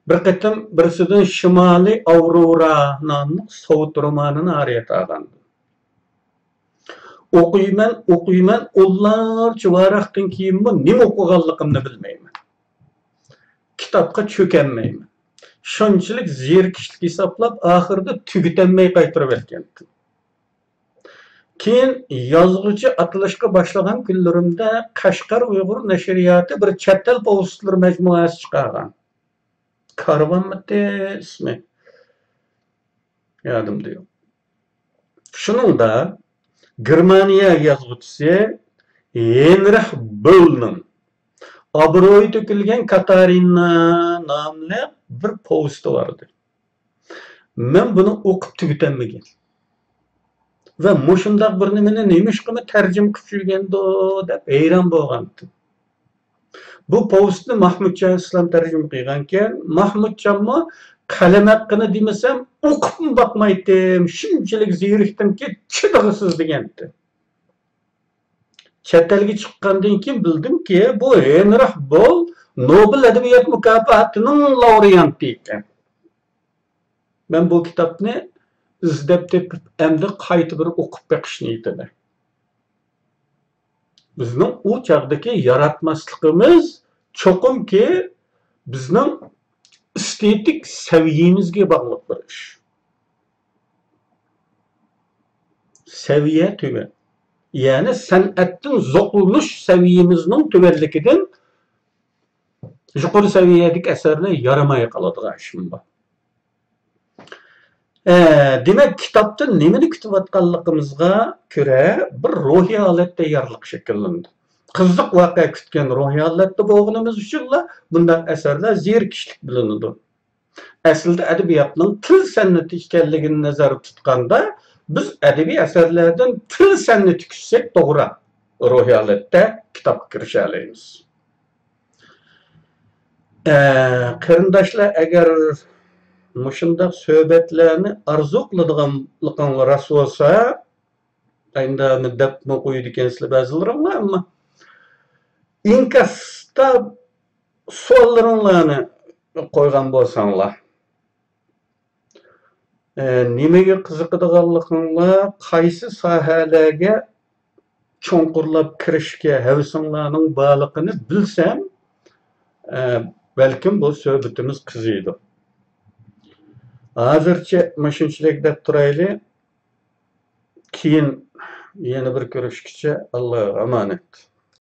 بىر قېتىم بىرسىدىن شىمالىي ئاۋرورا ناملىق سوۋېت رومانىنى ئارىيەتتە ئالغانىدىم. ئوقۇيمەن، ئوقۇيمەن، ئونلارچە ۋاراقتىن كېيىنمۇ نېمە ئوقۇغانلىقىمنى بىلمەيمەن. كىتابقا چۆكەلمەيمەن. شۇنچىلىك زېرىكىشلىك ھېسابلاپ، ئاخىرىدا تۈگىتەلمەي قايتۇرۇۋەتكەنتىم. كېيىن يازغۇچى ئاتىلىشقا باشلىغان كۈنلىرىمدە قەشقەر ئۇيغۇر نەشرىياتى بىر چەت ئەل پوۋېستلىرى مەجمۇئەسى چىقارغان. كارۋانمىتى ئىسمى؟ يادىمدا يوق. شۇنىڭدا گېرمانىيە يازغۇچىسى ھېنرىھ بولنىڭ ئابرۇيى تۆكۈلگەن كاتارىنا ناملىق بىر پوۋېستى بار ئىدى. مەن بۇنى ئوقۇپ تۈگىتەلمىگەن. ۋە مۇشۇنداق بىر نېمىنى نېمىشقىمۇ تەرجىمە قىلىپ يۈرگەندۇ دەپ ھەيران بولغانتىم. بۇ پوۋېستنى ماھمۇتجان ئىسلام تەرجىمە قىلغانىكەن. ماھمۇتجانمۇ قەلەم ھەققىنى دېمىسەم، ئوقۇپمۇ باقمايتتىم. شۇنچىلىك زېرىكتىمكى، چىدىغۇسىز دېگەنتى. چەت ئەلگە چىققاندىن كېيىن بىلدىمكى، بۇ ھېنرىھ بول نوبېل ئەدەبىيات مۇكاپاتىنىڭ لائۇرېئانتى ئىكەن. مەن بۇ كىتابنى ئىزدەپ تېپىپ، ئەمدى قايتا بىر ئوقۇپ بېقىش نىيىتىدە. بىزنىڭ ئۇ چاغدىكى ياراتماسلىقىمىز چوقۇمكى بىزنىڭ ئېستېتىك سەۋىيەمىزگە باغلىق بىر ئىش. سەۋىيە تۆۋەن. يەنى سەنئەتتىن زوقلىنىش سەۋىيەمىزنىڭ تۆۋەنلىكىدىن يۇقىرى سەۋىيەدىكى ئەسەرلەر يارىماي قالىدىغان ئىشمۇ بار. ئە، دېمەك، كىتابتىن نېمىنى كۈتۈۋاتقانلىقىمىزغا كۆرە بىر روھىي ھالەت تەييارلىق شەكىللىنىدۇ. قىزىق ۋەقە كۈتكەن روھىي ھالەتتە بولغىنىمىز ئۈچۈنلا بۇنداق ئەسەرلەر زېرىكىشلىك بىلىنىدۇ. ئەسلىدە ئەدەبىياتنىڭ تىل سەنئىتى ئىكەنلىكىنى نەزەردە تۇتقاندا، بىز ئەدەبىي ئەسەرلەردىن تىل سەنئىتى كۈتسەك توغرا روھىي ھالەتتە كىتابقا كىرىشەلەيمىز. ئە، قېرىنداشلار، ئەگەر مۇشۇنداق سۆھبەتلەرنى ئارزۇ قىلىدىغانلىقىڭلار راست بولسا، ئەمدى دەپمۇ قويىدىكەنسىلەر بەزىلىرىڭلار، ئەمما ئىنكاستا سوئاللىرىڭلارنى قويغان بولساڭلار. ئە، نېمىگە قىزىقىدىغانلىقىڭلار، قايسى ساھەلەرگە چوڭقۇرلاپ كىرىشكە ھەۋىسىڭلارنىڭ بارلىقىنى بىلسەم، ئە، بەلكىم بۇ سۆھبىتىمىز قىزىيدۇ. ھازىرچە مۇشۇنچىلىك دەپ تۇرايلى. كېيىن يەنە بىر كۆرۈشكىچە ئاللاغا ئامانەت.